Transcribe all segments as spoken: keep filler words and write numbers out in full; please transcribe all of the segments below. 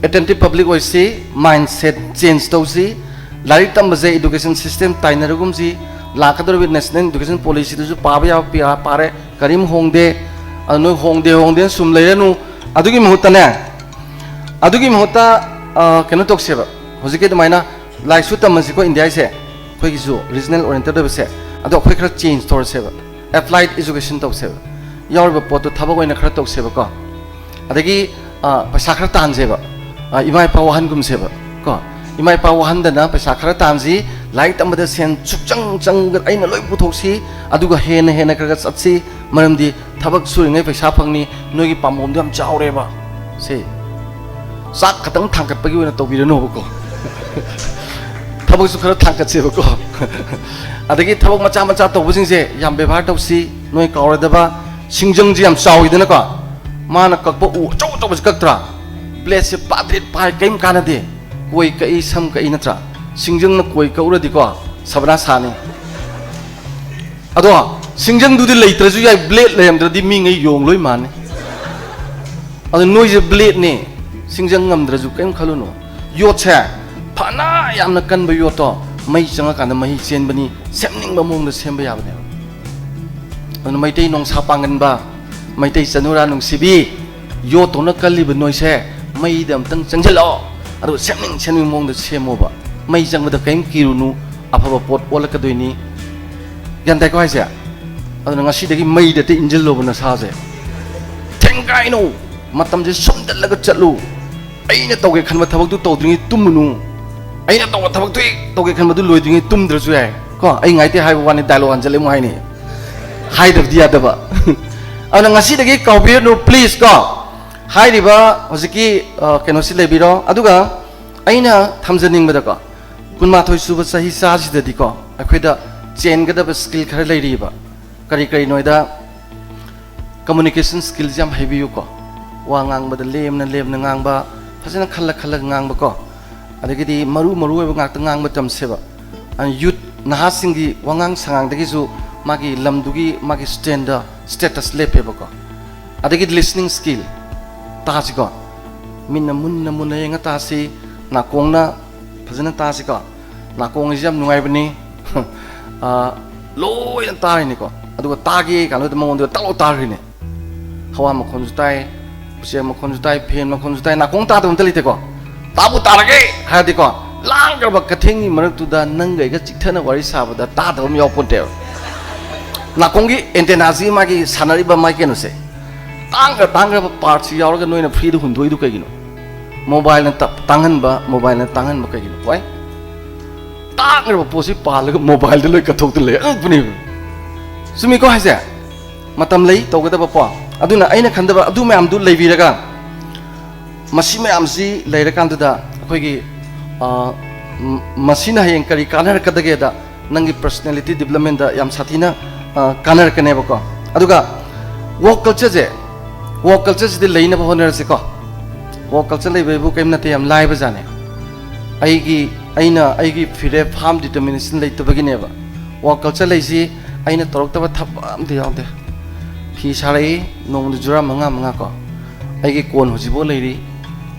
Attentive public ꯑꯣꯏꯁꯤ, mindset change ꯇꯧꯁꯤ꯫ ꯂꯥꯏꯔꯤꯛ ꯇꯝꯕꯁꯦ education system ꯇꯥꯏꯅꯔꯒꯨꯝꯁꯤ꯫ ꯂꯥꯛꯀꯗꯧꯔꯤꯕ National Education Policyꯗꯨꯁꯨ ꯄꯥꯕ ꯌꯥꯕ ꯄꯤꯌꯥ-, ꯄꯥꯔꯦ, ꯀꯔꯤꯝ ꯍꯣꯡꯗꯦ꯫ ꯑꯗꯨ ꯅꯣꯏ ꯍꯣꯡꯗꯦ ꯍꯣꯡꯗꯦꯅ ꯁꯨꯝ ꯂꯩꯔꯅꯨ꯫ ꯑꯗꯨꯒꯤ ꯃꯍꯨꯠꯇꯅꯦ, ꯑꯗꯨꯒꯤ ꯃꯍꯨꯠꯇ, ꯑ, ꯀꯩꯅꯣ ꯇꯧꯁꯦꯕ꯫ ꯍꯧꯖꯤꯛꯀꯤ ꯑꯗꯨꯃꯥꯏꯅ ꯂꯥꯏꯔꯤꯛꯁꯨ ꯇꯝꯃꯁꯤꯀꯣ, ꯏꯟꯗꯤꯌꯥꯁꯦ ꯑꯩꯈꯣꯏꯒꯤꯁꯨ regional oriented ꯑꯣꯏꯕꯁꯦ꯫ ꯑꯗꯣ ꯑꯩꯈꯣꯏ ꯈꯔ change ꯇꯧꯔꯁꯦꯕ, applied education ꯇꯧꯁꯦꯕ꯫ ꯌꯥꯎꯔꯤꯕ ꯄꯣꯠꯇꯣ ꯊꯕꯛ ꯑꯣꯏꯅ ꯈꯔ ꯇꯧꯁꯦꯕꯀꯣ꯫ ꯑꯗꯒꯤ, ꯑ, ꯄꯩꯁꯥ ꯈꯔ ꯇꯥꯟꯁꯦꯕ꯫ ꯑ, ꯏꯃꯥ ꯏꯄꯥ ꯋꯥꯍꯟꯒꯨꯝꯁꯦꯕ ꯀꯣ꯫ ꯏꯃꯥ ꯏꯄꯥ ꯋꯥꯍꯟꯗꯅ ꯄꯩꯁꯥ ꯈꯔ ꯇꯥꯟꯁꯤ, ꯂꯥꯏꯔꯤꯛ ꯇꯝꯕꯗ ꯁꯦꯟ ꯁꯨꯛꯆꯪ ꯆꯪ-, ꯑꯩꯅ ꯂꯣꯏ ꯄꯨꯊꯣꯛꯁꯤ, ꯑꯗꯨꯒ ꯍꯦꯟꯅ ꯍꯦꯟꯅ ꯈꯔ ꯈꯔ ꯆꯠꯁꯤ꯫ ꯃꯔꯝꯗꯤ ꯊꯕꯛ ꯁꯨꯔꯤꯉꯩ ꯄꯩꯁꯥ ꯐꯪꯅꯤ, ꯅꯣꯏꯒꯤ ꯄꯥꯝꯕꯣꯝꯗꯣ ꯌꯥꯝ ꯆꯥꯎꯔꯦꯕ꯫ ꯁꯤ ꯆꯥꯛ ꯈꯛꯇꯪ ꯊꯥꯡꯒꯠꯄꯒꯤ ꯑꯣꯏꯅ ꯇꯧꯕꯤꯔꯅꯣꯕꯀꯣ꯫ ꯊꯕꯛꯁꯨ ꯈꯔ ꯊꯥꯡꯒꯠꯁꯦꯕꯀꯣ꯫ ꯑꯗꯒꯤ ꯊꯕꯛ ꯃꯆꯥ ꯃꯆꯥ ꯇꯧꯕꯁꯤꯡꯁꯦ ꯌꯥꯝ ꯕꯦꯕꯥꯔ ꯇꯧꯁꯤ, ꯅꯣꯏ ꯀꯥꯎꯔꯣꯏꯗꯕ꯫ ꯁꯤꯡꯖꯪꯁꯤ ꯌꯥꯝ ꯆꯥꯎꯋꯤꯗꯅꯀꯣ, ꯃꯥꯅ ꯀꯛꯄ ꯎ ꯑꯆꯧ ꯑꯆꯧꯕꯁꯤ ꯀꯛꯇ꯭ꯔꯥ? Bladeꯁꯦ ꯄꯥꯗ꯭ꯔꯤꯠ ꯄꯥꯏ, ꯀꯔꯤꯝ ꯀꯥꯟꯅꯗꯦ꯫ ꯀꯣꯏ ꯀꯛꯏ, ꯁꯝ ꯀꯛꯏ ꯅꯠꯇ꯭ꯔꯥ? ꯁꯤꯡꯖꯪꯅ ꯀꯣꯏ ꯀꯛꯎꯔꯗꯤꯀꯣ, ꯁꯕꯅꯥ ꯁꯥꯅꯤ꯫ ꯑꯗꯣ ꯁꯤꯡꯖꯪꯗꯨꯗꯤ ꯂꯩꯇ꯭ꯔꯁꯨ ꯌꯥꯏ, blade ꯂꯩꯔꯝꯗ꯭ꯔꯗꯤ ꯃꯤꯉꯩ ꯌꯣꯡ ꯂꯣꯏ ꯃꯥꯟꯅꯤ꯫ ꯑꯗꯣ ꯅꯣꯏꯁꯦ bladeꯅꯦ, ꯁꯤꯡꯖꯪ ꯉꯝꯗ꯭ꯔꯁꯨ ꯀꯔꯤꯝ ꯈꯜꯂꯨꯅꯨ꯫ ꯌꯣꯠꯁꯦ ꯐꯅ ꯌꯥꯝꯅ ꯀꯟꯕ ꯌꯣꯠꯇꯣ ꯃꯩ ꯆꯪꯉꯀꯥꯟꯗ ꯃꯍꯤ ꯆꯦꯟꯕꯅꯤ, ꯁꯦꯝꯅꯤꯡꯕ ꯃꯑꯣꯡꯗ ꯁꯦꯝꯕ ꯌꯥꯕꯅꯦꯕ꯫ ꯑꯗꯨꯅ ꯃꯩꯇꯩ ꯅꯣꯡꯁꯥ ꯄꯥꯡꯒꯟꯕ, ꯃꯩꯇꯩ ꯆꯅꯨꯔꯥ ꯅꯨꯡꯁꯤꯕꯤ, ꯌꯣꯠꯇꯧꯅ ꯀꯜꯂꯤꯕ ꯅꯣꯏꯁꯦ ꯃꯩꯗ ꯑꯝꯇꯪ ꯆꯪꯁꯤꯜꯂꯛꯑꯣ, ꯑꯗꯨꯒ ꯁꯦꯝꯅꯤꯡ ꯁꯦꯝꯅꯤꯡ ꯃꯑꯣꯡꯗ ꯁꯦꯝꯃꯣꯕ꯫ ꯃꯩ ꯆꯪꯕꯗ ꯀꯔꯤꯝ ꯀꯤꯔꯨꯅꯨ, ꯑꯐꯕ ꯄꯣꯠ ꯑꯣꯜꯂꯛꯀꯗꯣꯏꯅꯤ꯫ ꯒ꯭ꯌꯥꯟ ꯇꯥꯏꯀꯣ ꯍꯥꯏꯁꯦ? ꯑꯗꯨꯅ ꯉꯁꯤꯗꯒꯤ ꯃꯩꯗ ꯍꯦꯛꯇ ꯏꯟꯁꯤꯜꯂꯣꯕ ꯅꯁꯥꯁꯦ꯫ ꯊꯦꯡꯒꯥꯏꯅꯧ, ꯃꯇꯝꯁꯦ ꯁꯨꯝꯖꯜꯂꯒ ꯆꯠꯂꯨ꯫ ꯑꯩꯅ ꯇꯧꯒꯦ ꯈꯟꯕ ꯊꯕꯛꯇꯨ ꯇꯧꯗ꯭ꯔꯤꯉꯩ ꯇꯨꯝꯃꯨꯅꯨ꯫ ꯑꯩꯅ ꯇꯧꯕ ꯊꯕꯛꯇꯨ ꯍꯦꯛ ꯇꯧꯒꯦ ꯈꯟꯕꯗꯨ ꯂꯣꯏꯗ꯭ꯔꯤꯉꯩ ꯇꯨꯝꯗ꯭ꯔꯁꯨ ꯌꯥꯏ꯫ ꯀꯣ, ꯑꯩ ꯉꯥꯏꯇꯦ ꯍꯥꯏꯕ ꯋꯥꯅꯤ, dialogue ꯍꯟꯖꯤꯜꯂꯦ ꯑꯃꯨꯛ ꯍꯥꯏꯅꯤ꯫ ꯍꯥꯏꯗꯕꯗꯤ ꯌꯥꯗꯕ꯫ ꯑꯗꯨꯅ ꯉꯁꯤꯗꯒꯤ ꯀꯥꯎꯕꯤꯔꯅꯨ, please ꯀꯣ꯫ ꯍꯥꯏꯔꯤꯕ ꯍꯧꯖꯤꯛꯀꯤ, ꯑ, ꯀꯩꯅꯣꯁꯤ ꯂꯩꯕꯤꯔꯣ꯫ ꯑꯗꯨꯒ ꯑꯩꯅ ꯊꯝꯖꯅꯤꯡꯕꯗꯀꯣ, ꯀꯨꯟꯃꯥꯊꯣꯏ ꯁꯨꯕ ꯆꯍꯤ ꯆꯥꯁꯤꯗꯗꯤꯀꯣ, ꯑꯩꯈꯣꯏꯗ ꯆꯦꯟꯒꯗꯕ skill ꯈꯔ ꯂꯩꯔꯤꯕ꯫ ꯀꯔꯤ ꯀꯔꯤꯅꯣ ꯍꯥꯏꯗ, communication skillꯁꯦ ꯌꯥꯝ ꯍꯩꯕꯤꯌꯨꯀꯣ꯫ ꯋꯥ ꯉꯥꯡꯕꯗ ꯂꯦꯝꯅ ꯂꯦꯝꯅ ꯉꯥꯡꯕ, ꯐꯖꯅ ꯈꯜꯂ ꯈꯜꯂꯒ ꯉꯥꯡꯕꯀꯣ꯫ ꯑꯗꯒꯤꯗꯤ ꯃꯔꯨ ꯃꯔꯨ ꯑꯣꯏꯕ ꯉꯥꯛꯇ ꯉꯥꯡꯕ ꯇꯝꯁꯦꯕ꯫ ꯑ, youth ꯅꯍꯥꯁꯤꯡꯒꯤ ꯋꯥꯉꯥꯡ ꯁꯉꯥꯡꯗꯒꯤꯁꯨ ꯃꯥꯒꯤ ꯂꯝꯗꯨꯒꯤ ꯃꯥꯒꯤ stand, status ꯂꯦꯞꯄꯦꯕꯀꯣ꯫ ꯑꯗꯒꯤ listening skill, ꯇꯥꯁꯤꯀꯣ꯫ ꯃꯤꯠꯅ ꯃꯨꯟꯅ ꯃꯨꯟꯅ ꯌꯦꯡꯉ ꯇꯥꯁꯤ, ꯅꯥꯀꯣꯡꯅ ꯐꯖꯅ ꯇꯥꯁꯤꯀꯣ꯫ ꯅꯥꯀꯣꯡ ꯍꯥꯏꯁꯤ ꯌꯥꯝ ꯅꯨꯡꯉꯥꯏꯕꯅꯤ꯫ ꯑꯥ, ꯂꯣꯏꯅ ꯇꯥꯔꯤꯅꯤꯀꯣ꯫ ꯑꯗꯨꯒ ꯇꯥꯒꯦ ꯀꯥꯟꯗꯨꯗ ꯃꯉꯣꯟꯗ ꯇꯛꯂꯥꯎ ꯇꯥꯈ꯭ꯔꯤꯅꯦ꯫ ꯍꯋꯥ ꯃꯈꯣꯟꯁꯨ ꯇꯥꯏ, ꯎꯆꯦꯛ ꯃꯈꯣꯟꯁꯨ ꯇꯥꯏ, ꯐꯦꯟ ꯃꯈꯣꯟꯁꯨ ꯇꯥꯏ, ꯅꯥꯀꯣꯡ ꯇꯥꯗꯕ ꯑꯝꯇ ꯂꯩꯇꯦꯀꯣ꯫ ꯇꯥꯕꯨ ꯇꯥꯔꯒꯦ ꯍꯥꯏꯔꯗꯤꯀꯣ, ꯂꯥꯡꯈ꯭ꯔꯕ ꯀꯊꯦꯡꯒꯤ ꯃꯔꯛꯇꯨꯗ ꯅꯪꯒ ꯑꯩꯒ ꯆꯤꯛꯊꯅ ꯋꯥꯔꯤ ꯁꯥꯕꯗ ꯇꯥꯗꯕ ꯑꯃ ꯌꯥꯎꯄꯣꯟꯇꯦꯕ꯫ ꯅꯥꯀꯣꯡꯒꯤ antenna ꯁꯤ ꯃꯥꯒꯤ ꯁꯥꯟꯅꯔꯤꯕ ꯃꯥꯒꯤ ꯀꯩꯅꯣꯁꯦ, ꯇꯥꯡꯈ꯭ꯔ ꯇꯥꯡꯈ꯭ꯔꯕ part ꯁꯤ ꯌꯥꯎꯔꯒ ꯅꯣꯏꯅ free ꯗ ꯍꯨꯟꯗꯣꯛꯏꯗꯨ ꯀꯩꯒꯤꯅꯣ? Mobile ꯅ ꯇꯞ-, ꯇꯥꯡꯍꯟꯕ, mobile ꯅ ꯇꯥꯡꯍꯟꯕ ꯀꯩꯒꯤꯅꯣ? ꯋꯥꯏ? ꯇꯥꯡꯈ꯭ꯔꯕ ꯄꯣꯠꯁꯤ ꯄꯥꯜꯂꯒ mobile ꯗ ꯂꯣꯏ ꯀꯠꯊꯣꯛꯇ ꯂꯩ꯫ ꯑꯉꯛꯄꯅꯦꯕ꯫ ꯆꯨꯝꯃꯤꯀꯣ ꯍꯥꯏꯁꯦ? ꯃꯇꯝ ꯂꯩ ꯇꯧꯒꯗꯕ ꯄꯣ꯫ ꯑꯗꯨꯅ ꯑꯩꯅ ꯈꯟꯗꯕ ꯑꯗꯨ ꯃꯌꯥꯝꯗꯨ ꯂꯩꯕꯤꯔꯒ, ꯃꯁꯤ ꯃꯌꯥꯝꯁꯤ ꯂꯩꯔꯀꯥꯟꯗꯨꯗ ꯑꯩꯈꯣꯏꯒꯤ, ꯑ, ꯃ-, ꯃꯁꯤꯅ ꯍꯌꯦꯡ ꯀꯔꯤ ꯀꯥꯟꯅꯔꯛꯀꯗꯒꯦꯗ, ꯅꯪꯒꯤ personality development ꯗ ꯌꯥꯝ ꯁꯥꯊꯤꯅ, ꯑ, ꯀꯥꯟꯅꯔꯛꯀꯅꯦꯕꯀꯣ꯫ ꯑꯗꯨꯒ work culture ꯁꯦ, work culture ꯁꯤꯗꯤ ꯂꯩꯅꯕ ꯍꯣꯠꯅꯔꯁꯤꯀꯣ꯫ Work culture ꯂꯩꯕ ꯍꯥꯏꯕꯨ ꯀꯔꯤꯝ ꯅꯠꯇꯦ, ꯌꯥꯝ ꯂꯥꯏꯕꯖꯥꯠꯅꯦ꯫ ꯑꯩꯒꯤ, ꯑꯩꯅ ꯑꯩꯒꯤ ꯐꯤꯔꯦꯞ firm determination ꯂꯩꯇꯕꯒꯤꯅꯦꯕ꯫ Work culture ꯂꯩꯁꯤ ꯑꯩꯅ ꯇꯧꯔꯛꯇꯕ ꯊꯕꯛ ꯑꯝꯇ ꯌꯥꯎꯗꯦ꯫ ꯐꯤ ꯁꯥꯔꯛꯏ, ꯅꯣꯡꯃꯗ ꯖꯨꯔꯥ ꯃꯉꯥ ꯃꯉꯥ ꯀꯣ꯫ ꯑꯩꯒꯤ ꯀꯣꯟ ꯍꯧꯖꯤꯛꯐꯥꯎ ꯂꯩꯔꯤ꯫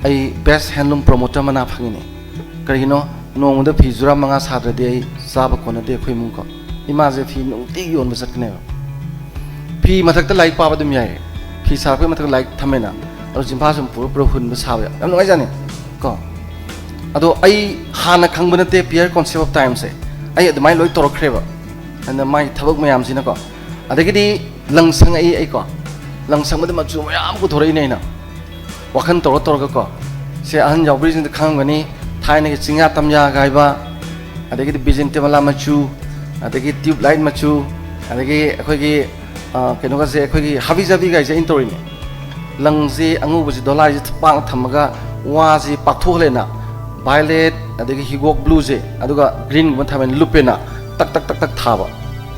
ꯑꯩ best handloom promoter ꯃꯅꯥ ꯐꯪꯉꯤꯅꯦ꯫ ꯀꯔꯤꯒꯤꯅꯣ? ꯅꯣꯡꯃꯗ ꯐꯤ ꯖꯨꯔꯥ ꯃꯉꯥ ꯁꯥꯗ꯭ꯔꯗꯤ ꯑꯩ ꯆꯥꯕ ꯀꯣꯟꯅꯗꯦ ꯑꯩꯈꯣꯏ ꯏꯃꯨꯡꯀꯣ꯫ ꯏꯃꯥꯁꯦ ꯐꯤ ꯅꯨꯡꯇꯤꯒꯤ ꯌꯣꯟꯕ ꯆꯠꯀꯅꯦꯕ꯫ ꯐꯤ ꯃꯊꯛꯇ ꯂꯥꯏꯔꯤꯛ ꯄꯥꯕ ꯑꯗꯨꯝ ꯌꯥꯏꯌꯦ꯫ ꯐꯤ ꯁꯥꯔꯛꯄꯩ ꯃꯊꯛꯇ ꯂꯥꯏꯔꯤꯛ ꯊꯝꯃꯦꯅ, ꯑꯗꯨ ꯆꯤꯟꯐꯥ ꯁꯨꯝ ꯄꯨꯔ ꯄꯨꯔ ꯍꯨꯟꯕ ꯁꯥꯕ ꯌꯥꯝ, ꯌꯥꯝ ꯅꯨꯡꯉꯥꯏꯖꯥꯠꯅꯤ ꯀꯣ꯫ ꯑꯗꯣ ꯑꯩ ꯍꯥꯟꯅ ꯈꯪꯕ ꯅꯠꯇꯦ Pure Concept of Time ꯁꯦ꯫ ꯑꯩ ꯑꯗꯨꯃꯥꯏꯅ ꯂꯣꯏ ꯇꯧꯔꯛꯈ꯭ꯔꯦꯕ꯫ ꯑꯗꯨꯅ ꯃꯥꯒꯤ ꯊꯕꯛ ꯃꯌꯥꯝꯁꯤꯅꯀꯣ꯫ ꯑꯗꯒꯤꯗꯤ ꯂꯪ ꯁꯪꯉꯛꯏ ꯑꯩꯀꯣ꯫ ꯂꯪ ꯁꯪꯕꯗ ꯃꯆꯨ ꯃꯌꯥꯝ ꯄꯨꯊꯣꯔꯛꯏꯅꯦ ꯑꯩꯅ꯫ ꯋꯥꯈꯜ ꯇꯧꯔ ꯇꯧꯔꯒꯀꯣ꯫ ꯁꯦ ꯑꯍꯟ ꯌꯥꯎꯕꯤꯁꯤꯡꯗ ꯈꯪꯉꯝꯒꯅꯤ, ꯊꯥꯏꯅꯒꯤ ꯆꯤꯡꯌꯥ ꯇꯝꯌꯥꯒ ꯍꯥꯏꯕ, ꯑꯗꯒꯤꯗꯤ ꯕꯤꯖꯦꯟꯇꯃꯂꯥ ꯃꯆꯨ, ꯑꯗꯒꯤ tube light ꯃꯆꯨ, ꯑꯗꯒꯤ ꯑꯩꯈꯣꯏꯒꯤ, ꯑ, ꯀꯩꯅꯣꯒꯁꯦ, ꯑꯩꯈꯣꯏꯒꯤ ꯍꯥꯕꯤ ꯖꯥꯕꯤꯒꯥꯏꯁꯦ ꯑꯩꯅ ꯇꯧꯔꯤꯅꯦ꯫ ꯂꯪꯁꯦ ꯑꯉꯧꯕꯁꯦ ꯗꯣꯂꯥꯏꯁꯦ ꯄꯥꯛꯅ ꯊꯝꯃꯒ ꯋꯥꯁꯤ ꯄꯥꯛꯊꯣꯛꯍꯜꯂꯦꯅ, violet, ꯑꯗꯒꯤ ꯍꯤꯒꯣꯛ blue ꯁꯦ, ꯑꯗꯨꯒ green ꯒꯨꯝꯕ ꯊꯝꯃꯦꯅ ꯂꯨꯞꯄꯦꯅ, ꯇꯛ ꯇꯛ ꯇꯛ ꯇꯛ ꯊꯥꯕ꯫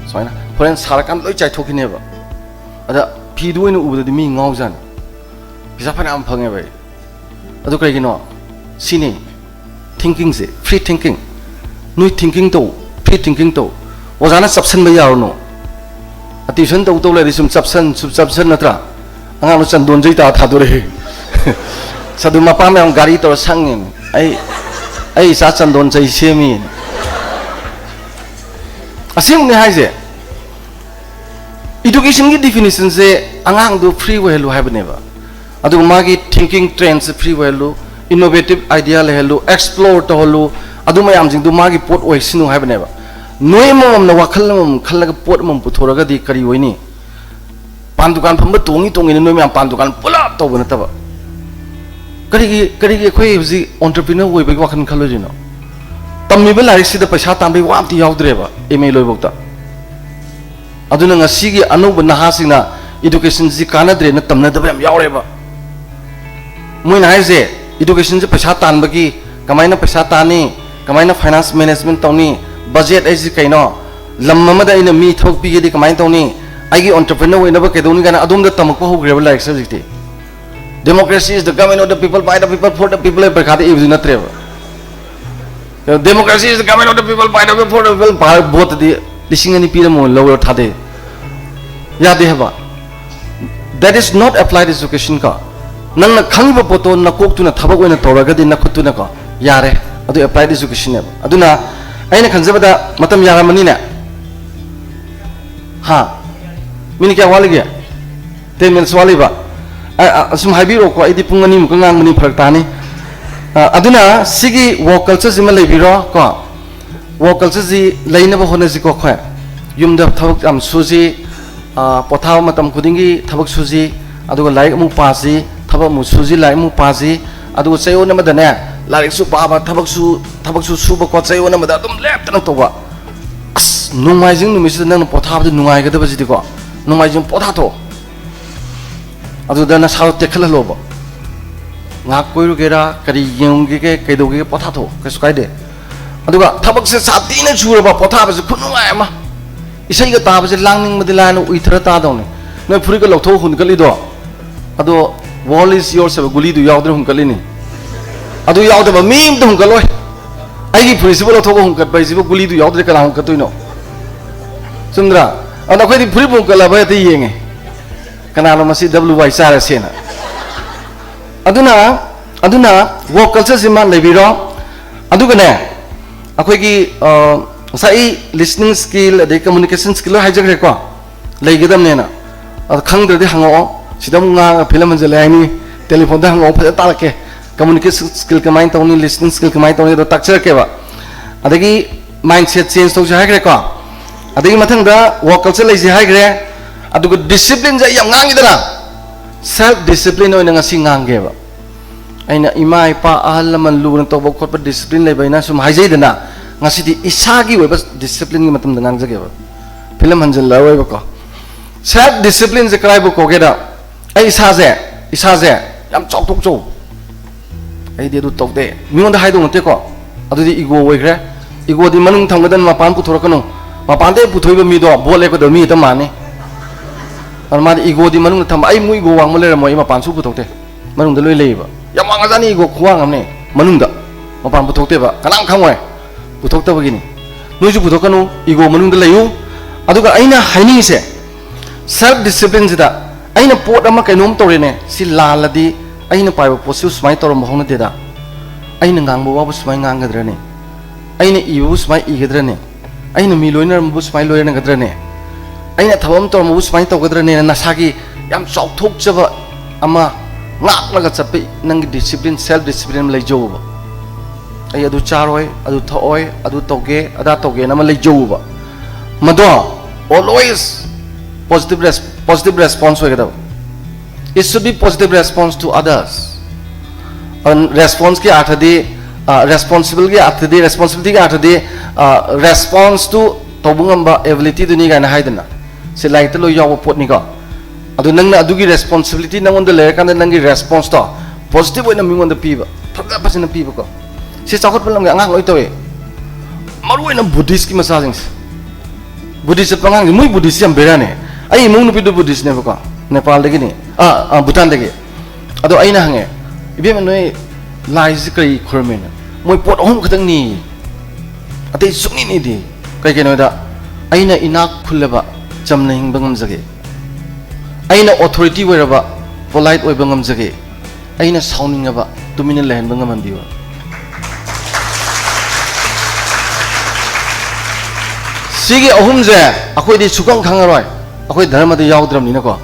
ꯁꯨꯃꯥꯏꯅ ꯍꯣꯔꯦꯟ ꯁꯥꯔꯀꯥꯟꯗ ꯂꯣꯏ ꯆꯥꯏꯊꯣꯛꯈꯤꯅꯦꯕ꯫ ꯑꯗ ꯐꯤꯗꯨ ꯑꯣꯏꯅ ꯎꯕꯗꯗꯤ ꯃꯤ ꯉꯥꯎꯖꯥꯠꯅꯤ꯫ ꯄꯩꯁꯥ ꯐꯅꯌꯥꯝ ꯐꯪꯉꯦꯕ ꯑꯩ꯫ ꯑꯗꯨ ꯀꯩꯒꯤꯅꯣ? ꯁꯤꯅꯤ thinking ꯁꯦ, free thinking꯫ ꯅꯣꯏ thinking ꯇꯧ, free thinking ꯇꯧ꯫ ꯑꯣꯖꯥꯅ ꯆꯞꯁꯟꯕ ꯌꯥꯔꯨꯅꯨ꯫ ꯑ, tuition ꯇꯧ ꯇꯧ ꯂꯩꯔꯗꯤ ꯁꯨꯝ ꯆꯞꯁꯟ, ꯁꯨꯝ ꯆꯞꯁꯟ ꯅꯠꯇ꯭ꯔꯥ? ꯑꯉꯥꯡꯗꯣ ꯆꯟꯗꯣꯟꯖꯩ ꯇꯥ ꯊꯥꯗꯣꯔꯛꯑꯦ꯫ ꯑꯗꯨ ꯃꯄꯥ ꯃꯌꯥꯝ ꯒꯥꯔꯤ ꯇꯧꯔ ꯁꯪꯉꯤꯅꯤ꯫ ꯑꯩ ꯑꯩ ꯏꯆꯥ ꯆꯟꯗꯣꯟ ꯆꯩ ꯁꯦꯝꯃꯤ꯫ ꯑꯁꯦꯡꯕꯅꯤ ꯍꯥꯏꯁꯦ꯫ Educationꯒꯤ definitionꯁꯦ ꯑꯉꯥꯡꯗꯨ free ꯑꯣꯏꯍꯜꯂꯨ ꯍꯥꯏꯕꯅꯦꯕ꯫ ꯑꯗꯨꯒ ꯃꯥꯒꯤ thinking trendꯁꯦ free ꯑꯣꯏꯍꯜꯂꯨ, innovative idea ꯂꯩꯍꯜꯂꯨ, explore ꯇꯧꯍꯜꯂꯨ, ꯑꯗꯨ ꯃꯌꯥꯝꯁꯤꯡꯗꯨ ꯃꯥꯒꯤ ꯄꯣꯠ ꯑꯣꯏꯁꯅꯨ ꯍꯥꯏꯕꯅꯦꯕ꯫ ꯅꯣꯏ ꯑꯃꯃꯝꯅ ꯋꯥꯈꯜ ꯑꯃꯃꯝ ꯈꯜꯂꯒ ꯄꯣꯠ ꯑꯃꯃꯝ ꯄꯨꯊꯣꯔꯒꯗꯤ ꯀꯔꯤ ꯑꯣꯏꯅꯤ? ꯄꯥꯟ ꯗꯨꯀꯥꯟ ꯐꯝꯕ ꯇꯣꯡꯉꯤ ꯇꯣꯡꯉꯤꯅ ꯅꯣꯏ ꯃꯌꯥꯝ ꯄꯥꯟ ꯗꯨꯀꯥꯟ ꯄꯨꯂꯞ ꯇꯧꯕ ꯅꯠꯇꯕ꯫ ꯀꯔꯤꯒꯤ ꯀꯔꯤꯒꯤ ꯑꯩꯈꯣꯏ ꯍꯧꯖꯤꯛ entrepreneur ꯑꯣꯏꯕꯒꯤ ꯋꯥꯈꯜ ꯈꯜꯂꯣꯏꯗꯣꯏꯅꯣ? ꯇꯝꯃꯤꯕ ꯂꯥꯏꯔꯤꯛꯁꯤꯗ ꯄꯩꯁꯥ ꯇꯥꯟꯕꯒꯤ ꯋꯥ ꯑꯝꯇ ꯌꯥꯎꯗ꯭ꯔꯦꯕ, M A ꯂꯣꯏꯕꯧꯇ꯫ ꯑꯗꯨꯅ ꯉꯁꯤꯒꯤ ꯑꯅꯧꯕ ꯅꯍꯥꯁꯤꯡꯅ educationꯁꯤ ꯀꯥꯟꯅꯗ꯭ꯔꯦꯅ ꯇꯝꯅꯗꯕ ꯌꯥꯝ ꯌꯥꯎꯔꯦꯕ꯫ ꯃꯣꯏꯅ ꯍꯥꯏꯁꯦ educationꯁꯤ ꯄꯩꯁꯥ ꯇꯥꯟꯕꯒꯤ, ꯀꯃꯥꯏꯅ ꯄꯩꯁꯥ ꯇꯥꯟꯅꯤ, ꯀꯃꯥꯏꯅ finance management ꯇꯧꯅꯤ, budget ꯍꯥꯏꯁꯤ ꯀꯩꯅꯣ, ꯂꯝ ꯑꯃꯗ ꯑꯩꯅ ꯃꯤ ꯊꯕꯛ ꯄꯤꯒꯦꯗꯤ ꯀꯃꯥꯏꯅ ꯇꯧꯅꯤ, ꯑꯩꯒꯤ entrepreneur ꯑꯣꯏꯅꯕ ꯀꯩꯗꯧꯅꯤ ꯀꯥꯏꯅ ꯑꯗꯣꯝꯗ ꯇꯝꯃꯛꯄ ꯍꯧꯈ꯭ꯔꯦꯕ ꯂꯥꯏꯔꯤꯛꯁꯦ ꯍꯧꯖꯤꯛꯇꯤ꯫ Democracy is the government of the people, by the people, for the people ꯍꯥꯏꯕ ꯄꯔꯤꯈꯥꯗ ꯏꯕꯗꯨ ꯅꯠꯇ꯭ꯔꯦꯕ꯫ Democracy is the government of the people, by the people, for the people ꯚꯣꯠꯇꯗꯤ ꯂꯤꯁꯤꯡ ꯑꯅꯤ ꯄꯤꯔꯝꯃꯣ ꯂꯧꯔ ꯊꯥꯗꯩ꯫ ꯌꯥꯗꯦ ꯍꯥꯏꯕ꯫ That is not applied education ꯀꯣ꯫ ꯅꯪꯅ ꯈꯪꯉꯤꯕ ꯄꯣꯠꯇꯣ ꯅꯀꯣꯛꯇꯨꯅ ꯊꯕꯛ ꯑꯣꯏꯅ ꯇꯧꯔꯒꯗꯤ ꯅꯈꯨꯠꯇꯨꯅꯀꯣ ꯌꯥꯔꯦ꯫ ꯑꯗꯨ applied educationꯅꯦꯕ꯫ ꯑꯗꯨꯅ ꯑꯩꯅ ꯈꯟꯖꯕꯗ ꯃꯇꯝ ꯌꯥꯔꯝꯃꯅꯤꯅꯦ꯫ ꯍꯥ? ꯃꯤꯅꯤꯠ ꯀꯌꯥ ꯋꯥꯠꯂꯤꯒꯦ? Ten minutes ꯋꯥꯠꯂꯤꯕ? ꯑ, ꯑ, ꯁꯨꯝ ꯍꯥꯏꯕꯤꯔꯛꯑꯣꯀꯣ, ꯑꯩꯗꯤ ꯄꯨꯡ ꯑꯅꯤꯃꯨꯛꯀ ꯉꯥꯡꯕꯅꯤ, ꯐꯔꯛ ꯇꯥꯅꯤ꯫ ꯑ, ꯑꯗꯨꯅ ꯁꯤꯒꯤ work cultureꯁꯤꯃ ꯂꯩꯕꯤꯔꯣ ꯀꯣ꯫ Work cultureꯁꯤ ꯂꯩꯅꯕ ꯍꯣꯠꯅꯁꯤꯀꯣ ꯑꯩꯈꯣꯏ꯫ ꯌꯨꯝꯗ ꯊꯕꯛ ꯌꯥꯝ ꯁꯨꯁꯤ, ꯑ, ꯄꯣꯊꯥꯕ ꯃꯇꯝ ꯈꯨꯗꯤꯡꯒꯤ ꯊꯕꯛ ꯁꯨꯁꯤ, ꯑꯗꯨꯒ ꯂꯥꯏꯔꯤꯛ ꯑꯃꯨꯛ ꯄꯥꯁꯤ, ꯊꯕꯛ ꯑꯃꯨꯛ ꯁꯨꯁꯤ, ꯂꯥꯏꯔꯤꯛ ꯑꯃꯨꯛ ꯄꯥꯁꯤ, ꯑꯗꯨꯒ ꯆꯌꯣꯜ ꯑꯃꯗꯅꯦ ꯂꯥꯏꯔꯤꯛꯁꯨ ꯄꯥꯕ, ꯊꯕꯛꯁꯨ, ꯊꯕꯛꯁꯨ ꯁꯨꯕꯀꯣ, ꯆꯌꯣꯜ ꯑꯃꯗ ꯑꯗꯨꯝ ꯂꯦꯞꯇꯅ ꯇꯧꯕ꯫ ꯑꯁ, ꯅꯣꯡꯃꯥꯏꯖꯤꯡ ꯅꯨꯃꯤꯠꯁꯤꯗ ꯅꯪꯅ ꯄꯣꯊꯥꯕꯗꯤ ꯅꯨꯡꯉꯥꯏꯒꯗꯕꯁꯤꯗꯤꯀꯣ, ꯅꯣꯡꯃꯥꯏꯖꯤꯡ ꯄꯣꯊꯥꯊꯣꯛꯑꯣ꯫ ꯑꯗꯨꯗ ꯅꯁꯥꯗꯣ ꯇꯦꯛꯈꯠꯍꯜꯂꯣꯕ꯫ ꯉꯥꯏꯍꯥꯛ ꯀꯣꯏꯔꯨꯒꯦꯔꯥ, ꯀꯔꯤ ꯌꯦꯡꯉꯨꯒꯦ, ꯀꯩꯗꯧꯒꯦ, ꯄꯣꯊꯥꯊꯣꯛꯑꯣ, ꯀꯩꯁꯨ ꯀꯥꯏꯗꯦ꯫ ꯑꯗꯨꯒ ꯊꯕꯛꯁꯦ ꯁꯥꯊꯤꯅ ꯁꯨꯔꯕ, ꯄꯣꯊꯥꯕꯁꯦ ꯈꯨꯅꯨꯡꯉꯥꯏ ꯑꯃ꯫ ꯏꯁꯩꯒ ꯇꯥꯕꯁꯦ ꯂꯥꯡꯅꯤꯡꯕꯗꯤ ꯂꯥꯏꯅ ꯎꯏꯊꯔ ꯇꯥꯗꯧꯅꯤ꯫ ꯅꯣꯏ ꯐꯨꯔꯤꯠꯀ ꯂꯧꯊꯣꯛ ꯍꯨꯟꯒꯠꯂꯤꯗꯣ, ꯑꯗꯣ "World is yours" ꯍꯥꯏꯕ ꯒꯨꯂꯤꯗꯨ ꯌꯥꯎꯗꯅ ꯍꯨꯟꯒꯠꯂꯤꯅꯤ꯫ ꯑꯗꯨ ꯌꯥꯎꯗꯕ ꯃꯤ ꯑꯝꯇ ꯍꯨꯟꯒꯠꯂꯣꯏ꯫ ꯑꯩꯒꯤ ꯐꯨꯔꯤꯠꯁꯤꯕꯨ ꯂꯧꯊꯣꯛꯑ ꯍꯨꯟꯒꯠꯄ ꯍꯥꯏꯁꯤꯕꯨ ꯒꯨꯂꯤꯗꯨ ꯌꯥꯎꯗ꯭ꯔꯦ ꯀꯅꯥ ꯍꯨꯟꯒꯠꯇꯣꯏꯅꯣ? ꯆꯨꯝꯗ꯭ꯔꯥ? ꯑꯗꯣ ꯑꯩꯈꯣꯏꯗꯤ ꯐꯨꯔꯤꯠ ꯍꯨꯟꯒꯠꯂꯕ ꯍꯦꯛꯇ ꯌꯦꯡꯉꯦ, ꯀꯅꯥꯅꯣ ꯃꯁꯤ W Y ꯆꯥꯔꯁꯦꯅ꯫ ꯑꯗꯨꯅ ꯑꯗꯨꯅ ꯋꯣꯛ ꯀꯜꯆꯔꯁꯤꯃ ꯂꯩꯕꯤꯔꯣ꯫ ꯑꯗꯨꯒꯅꯦ, ꯑꯩꯈꯣꯏꯒꯤ ꯑ, ꯉꯁꯥꯏ listening skill ꯑꯗꯩ communication skill ꯂꯣꯏ ꯍꯥꯏꯖꯈ꯭ꯔꯦꯀꯣ꯫ ꯂꯩꯒꯗꯕꯅꯦꯅ꯫ ꯑꯗꯣ ꯈꯪꯗ꯭ꯔꯗꯤ ꯍꯪꯉꯛꯑꯣ꯫ ꯁꯤꯗ ꯑꯃꯨꯛ ꯉꯥꯡꯉꯒ ꯐꯤꯂꯝ ꯍꯟꯖꯤꯜꯂꯦ ꯍꯥꯏꯅꯤ꯫ ꯇꯦꯂꯤꯐꯣꯟꯗ ꯍꯪꯉꯛꯑꯣ, ꯐꯖꯅ ꯇꯥꯛꯂꯛꯀꯦ꯫ Communication skill ꯀꯃꯥꯏꯅ ꯇꯧꯅꯤ, listening skill ꯀꯃꯥꯏꯅ ꯇꯧꯅꯤ, ꯑꯗꯣ ꯇꯥꯛꯆꯔꯛꯀꯦꯕ꯫ ꯑꯗꯒꯤ mindset change ꯇꯧꯁꯦ ꯍꯥꯏꯈ꯭ꯔꯦꯀꯣ꯫ ꯑꯗꯒꯤ ꯃꯊꯪꯗ ꯋꯣꯛ ꯀꯜꯆꯔ ꯂꯩꯁꯦ ꯍꯥꯏꯈ꯭ꯔꯦ꯫ ꯑꯗꯨꯒ discipline ꯁꯦ ꯑꯩ ꯌꯥꯝ ꯉꯥꯡꯉꯤꯗꯅ, self discipline ꯑꯣꯏꯅ ꯉꯁꯤ ꯉꯥꯡꯒꯦꯕ꯫ ꯑꯩꯅ ꯏꯃꯥ ꯏꯄꯥ ꯑꯍꯜ ꯂꯃꯟ ꯂꯨꯅ ꯇꯧꯕ ꯈꯣꯠꯄ discipline ꯂꯩꯕ ꯑꯩꯅ ꯁꯨꯝ ꯍꯥꯏꯖꯩꯗꯅ, ꯉꯁꯤꯗꯤ ꯏꯁꯥꯒꯤ ꯑꯣꯏꯕ discipline ꯒꯤ ꯃꯇꯝꯗ ꯉꯥꯡꯖꯒꯦꯕ꯫ ꯐꯤꯂꯝ ꯍꯟꯖꯤꯜꯂꯔꯣꯏꯕꯀꯣ꯫ Self discipline ꯁꯦ ꯀꯗꯥꯏꯕꯨ ꯀꯧꯒꯦꯗ, ꯑꯩ ꯏꯁꯥꯁꯦ, ꯏꯁꯥꯁꯦ ꯌꯥꯝ ꯆꯥꯎꯊꯣꯛꯆꯧ꯫ ꯑꯩꯗꯤ ꯑꯗꯨ ꯇꯧꯗꯦ꯫ ꯃꯤꯉꯣꯟꯗ ꯍꯥꯏꯗꯧ ꯅꯠꯇꯦꯀꯣ꯫ ꯑꯗꯨꯗꯤ ego ꯑꯣꯏꯈ꯭ꯔꯦ꯫ Ego ꯗꯤ ꯃꯅꯨꯡ ꯊꯝꯒꯗꯕꯅꯤ, ꯃꯄꯥꯟ ꯄꯨꯊꯣꯔꯛꯀꯅꯨ꯫ ꯃꯄꯥꯟꯗ ꯍꯦꯛ ꯄꯨꯊꯣꯛꯏꯕ ꯃꯤꯗꯣ vote ꯂꯦꯞꯀꯗꯕ ꯃꯤ ꯍꯦꯛꯇ ꯃꯥꯟꯅꯤ꯫ ꯑꯗꯨꯅ ꯃꯥꯗꯤ ego ꯗꯤ ꯃꯅꯨꯡꯗ ꯊꯝꯕ, ꯑꯩ ꯃꯨꯛ ego ꯋꯥꯡꯕ ꯂꯩꯔꯝꯃꯣꯏ, ꯑꯩ ꯃꯄꯥꯟ ꯁꯨ ꯄꯨꯊꯣꯛꯇꯦ꯫ ꯃꯅꯨꯡꯗ ꯂꯣꯏ ꯂꯩꯌꯦꯕ꯫ ꯌꯥꯝ ꯋꯥꯡꯉꯖꯥꯠꯅꯤ ego ꯈꯨꯋꯥꯡ ꯑꯃꯅꯦ꯫ ꯃꯅꯨꯡꯗ꯫ ꯃꯄꯥꯟ ꯄꯨꯊꯣꯛꯇꯦꯕ꯫ ꯀꯅꯥꯝ ꯈꯪꯉꯣꯏ꯫ ꯄꯨꯊꯣꯛꯇꯕꯒꯤꯅꯤ꯫ ꯅꯣꯏꯁꯨ ꯄꯨꯊꯣꯛꯀꯅꯨ, ego ꯃꯅꯨꯡꯗ ꯂꯩꯌꯨ꯫ ꯑꯗꯨꯒ ꯑꯩꯅ ꯍꯥꯏꯅꯤꯡꯉꯤꯁꯦ, self discipline ꯁꯤꯗ ꯑꯩꯅ ꯄꯣꯠ ꯑꯃ ꯀꯩꯅꯣꯝ ꯇꯧꯔꯦꯅꯦ, ꯁꯤ ꯂꯥꯜꯂꯗꯤ ꯑꯩꯅ ꯄꯥꯏꯕ ꯄꯣꯠꯁꯤꯕꯨ ꯁꯨꯃꯥꯏꯅ ꯇꯧꯔꯝꯕ ꯍꯧꯅꯗꯦꯗ꯫ ꯑꯩꯅ ꯉꯥꯡꯕ ꯋꯥꯕꯨ ꯁꯨꯃꯥꯏꯅ ꯉꯥꯡꯒꯗ꯭ꯔꯅꯦ? ꯑꯩꯅ ꯏꯕꯕꯨ ꯁꯨꯃꯥꯏꯅ ꯏꯒꯗ꯭ꯔꯅꯦ? ꯑꯩꯅ ꯃꯤ ꯂꯣꯏꯅꯔꯝꯕꯕꯨ ꯁꯨꯃꯥꯏꯅ ꯂꯣꯏꯅꯒꯗ꯭ꯔꯅꯦ? ꯑꯩꯅ ꯊꯕꯛ ꯑꯃ ꯇꯧꯔꯝꯕꯕꯨ ꯁꯨꯃꯥꯏꯅ ꯇꯧꯒꯗ꯭ꯔꯅꯦꯅ ꯅꯁꯥꯒꯤ ꯌꯥꯝ ꯆꯥꯎꯊꯣꯛꯆꯕ ꯑꯃ ꯉꯥꯛꯂꯒ ꯆꯠꯄ ꯅꯪꯒꯤ discipline, self discipline ꯑꯃ ꯂꯩꯖꯧꯕ꯫ ꯑꯩ ꯑꯗꯨ ꯆꯥꯔꯣꯏ, ꯑꯗꯨ ꯊꯛꯑꯣꯏ, ꯑꯗꯨ ꯇꯧꯒꯦ, ꯑꯗꯥ ꯇꯧꯒꯦꯅ ꯑꯃ ꯂꯩꯖꯧꯕ꯫ ꯃꯗꯣ always positive res-, positive response ꯑꯣꯏꯒꯗꯕ꯫ It should be positive response to others. Response ꯀꯤ ꯑꯥꯔꯊꯗꯤ, responsible ꯒꯤ ꯑꯥꯔꯊꯗꯤ, responsibility ꯒꯤ ꯑꯥꯔꯊꯗꯤ response to ꯇꯧꯕ ꯉꯝꯕ ability ꯗꯨꯅꯤ ꯀꯥꯏꯅ ꯍꯥꯏꯗꯅ, ꯁꯤ ꯂꯥꯏꯔꯤꯛꯇ ꯂꯣꯏ ꯌꯥꯎꯕ ꯄꯣꯠꯅꯤꯀꯣ꯫ ꯑꯗꯨ ꯅꯪꯅ ꯑꯗꯨꯒꯤ responsibility ꯅꯪꯉꯣꯟꯗ ꯂꯩꯔꯀꯥꯟꯗ ꯅꯪꯒꯤ response ꯇꯣ positive ꯑꯣꯏꯅ ꯃꯤꯉꯣꯟꯗ ꯄꯤꯕ, ꯐꯖ ꯐꯖꯅ ꯄꯤꯕꯀꯣ꯫ ꯁꯤ ꯆꯥꯎꯈꯠꯄ ꯂꯝꯒꯤ ꯑꯉꯥꯡ ꯂꯣꯏ ꯇꯧꯋꯦ, ꯃꯔꯨꯑꯣꯏꯅ Buddhist ꯀꯤ ꯃꯆꯥꯁꯤꯡꯁꯦ꯫ Buddhist ꯆꯠꯄ ꯑꯉꯥꯡꯁꯦ, ꯃꯣꯏ Buddhist ꯌꯥꯝ ꯕꯦꯔꯥꯅꯦ꯫ ꯑꯩ ꯏꯃꯨꯡ ꯅꯨꯄꯤꯗꯨ Buddhist ꯅꯦꯕꯀꯣ, ꯅꯦꯄꯥꯜꯗꯒꯤꯅꯤ, ꯑꯥ, ꯑꯥ, ꯚꯨꯇꯥꯟꯗꯒꯤ꯫ ꯑꯗꯣ ꯑꯩꯅ ꯍꯪꯉꯦ, "ꯏꯕꯦꯝꯃ, ꯅꯣꯏ ꯂꯥꯏꯁꯤ ꯀꯔꯤ ꯈꯨꯔꯨꯝꯃꯤꯅꯣ?" "ꯃꯣꯏ ꯄꯣꯠ ꯑꯍꯨꯝ ꯈꯛꯇꯪꯅꯤ, ꯑꯇꯩ ꯁꯨꯡꯅꯤꯅꯤꯗꯤ꯫ ꯀꯩꯒꯤꯅꯣꯗ, ꯑꯩꯅ ꯏꯅꯥꯛ ꯈꯨꯜꯂꯕ, ꯆꯝꯅ ꯍꯤꯡꯕ ꯉꯝꯖꯒꯦ꯫ ꯑꯩꯅ authority ꯑꯣꯏꯔꯕ, polite ꯑꯣꯏꯕ ꯉꯝꯖꯒꯦ꯫ ꯑꯩꯅ ꯁꯥꯎꯅꯤꯡꯉꯕ ꯇꯨꯃꯤꯟꯅ ꯂꯩꯍꯟꯕ ꯉꯝꯍꯟꯕꯤꯕ꯫ ꯁꯤꯒꯤ ꯑꯍꯨꯝꯁꯦ ꯑꯩꯈꯣꯏꯗꯤ ꯁꯨꯈꯪ ꯈꯪꯉꯔꯣꯏ, ꯑꯩꯈꯣꯏ ꯙꯔꯃꯗ ꯌꯥꯎꯗ꯭ꯔꯕꯅꯤꯅꯀꯣ꯫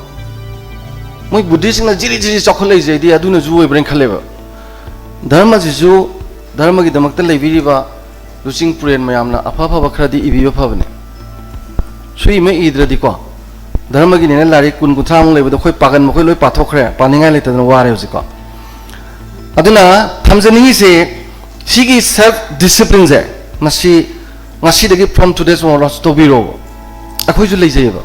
ꯃꯣꯏ ꯕꯨꯙꯤꯁꯁꯤꯡꯅ ꯖꯤꯔꯤ ꯖꯤꯔꯤ ꯆꯥꯎꯈꯠꯂꯛꯏꯁꯦ ꯑꯩꯗꯤ ꯑꯗꯨꯅꯁꯨ ꯑꯣꯏꯕ꯭ꯔꯥꯅ ꯈꯜꯂꯦꯕ꯫ ꯙꯔꯃꯁꯤꯁꯨ, ꯙꯔꯃꯒꯤꯗꯃꯛꯇ ꯂꯩꯕꯤꯔꯤꯕ ꯂꯨꯆꯤꯡ ꯄꯨꯔꯦꯟ ꯃꯌꯥꯝꯅ ꯑꯐ ꯑꯐꯕ ꯈꯔꯗꯤ ꯏꯕꯤꯕ ꯐꯕꯅꯦ꯫ ꯁꯨꯏ ꯑꯃ ꯏꯗ꯭ꯔꯗꯤꯀꯣ, ꯙꯔꯃꯒꯤꯅꯦꯅ ꯂꯥꯏꯔꯤꯛ ꯀꯨꯟ ꯀꯨꯟꯊ꯭ꯔꯥꯃꯨꯛ ꯂꯩꯕꯗꯣ ꯑꯩꯈꯣꯏ ꯄꯥꯒꯟ ꯃꯈꯣꯏ ꯂꯣꯏ ꯄꯥꯊꯣꯛꯈ꯭ꯔꯦ, ꯄꯥꯅꯤꯡꯉꯥꯏ ꯂꯩꯇꯗꯅ ꯋꯥꯔꯦ ꯍꯧꯖꯤꯛꯀꯣ꯫ ꯑꯗꯨꯅ ꯊꯝꯖꯅꯤꯡꯉꯤꯁꯦ, ꯁꯤꯒꯤ self disciplineꯁꯦ ꯃꯁꯤ ꯉꯁꯤꯗꯒꯤ from today's onwards ꯇꯧꯕꯤꯔꯣꯕ꯫ ꯑꯩꯈꯣꯏꯁꯨ ꯂꯩꯖꯩꯑꯕ꯫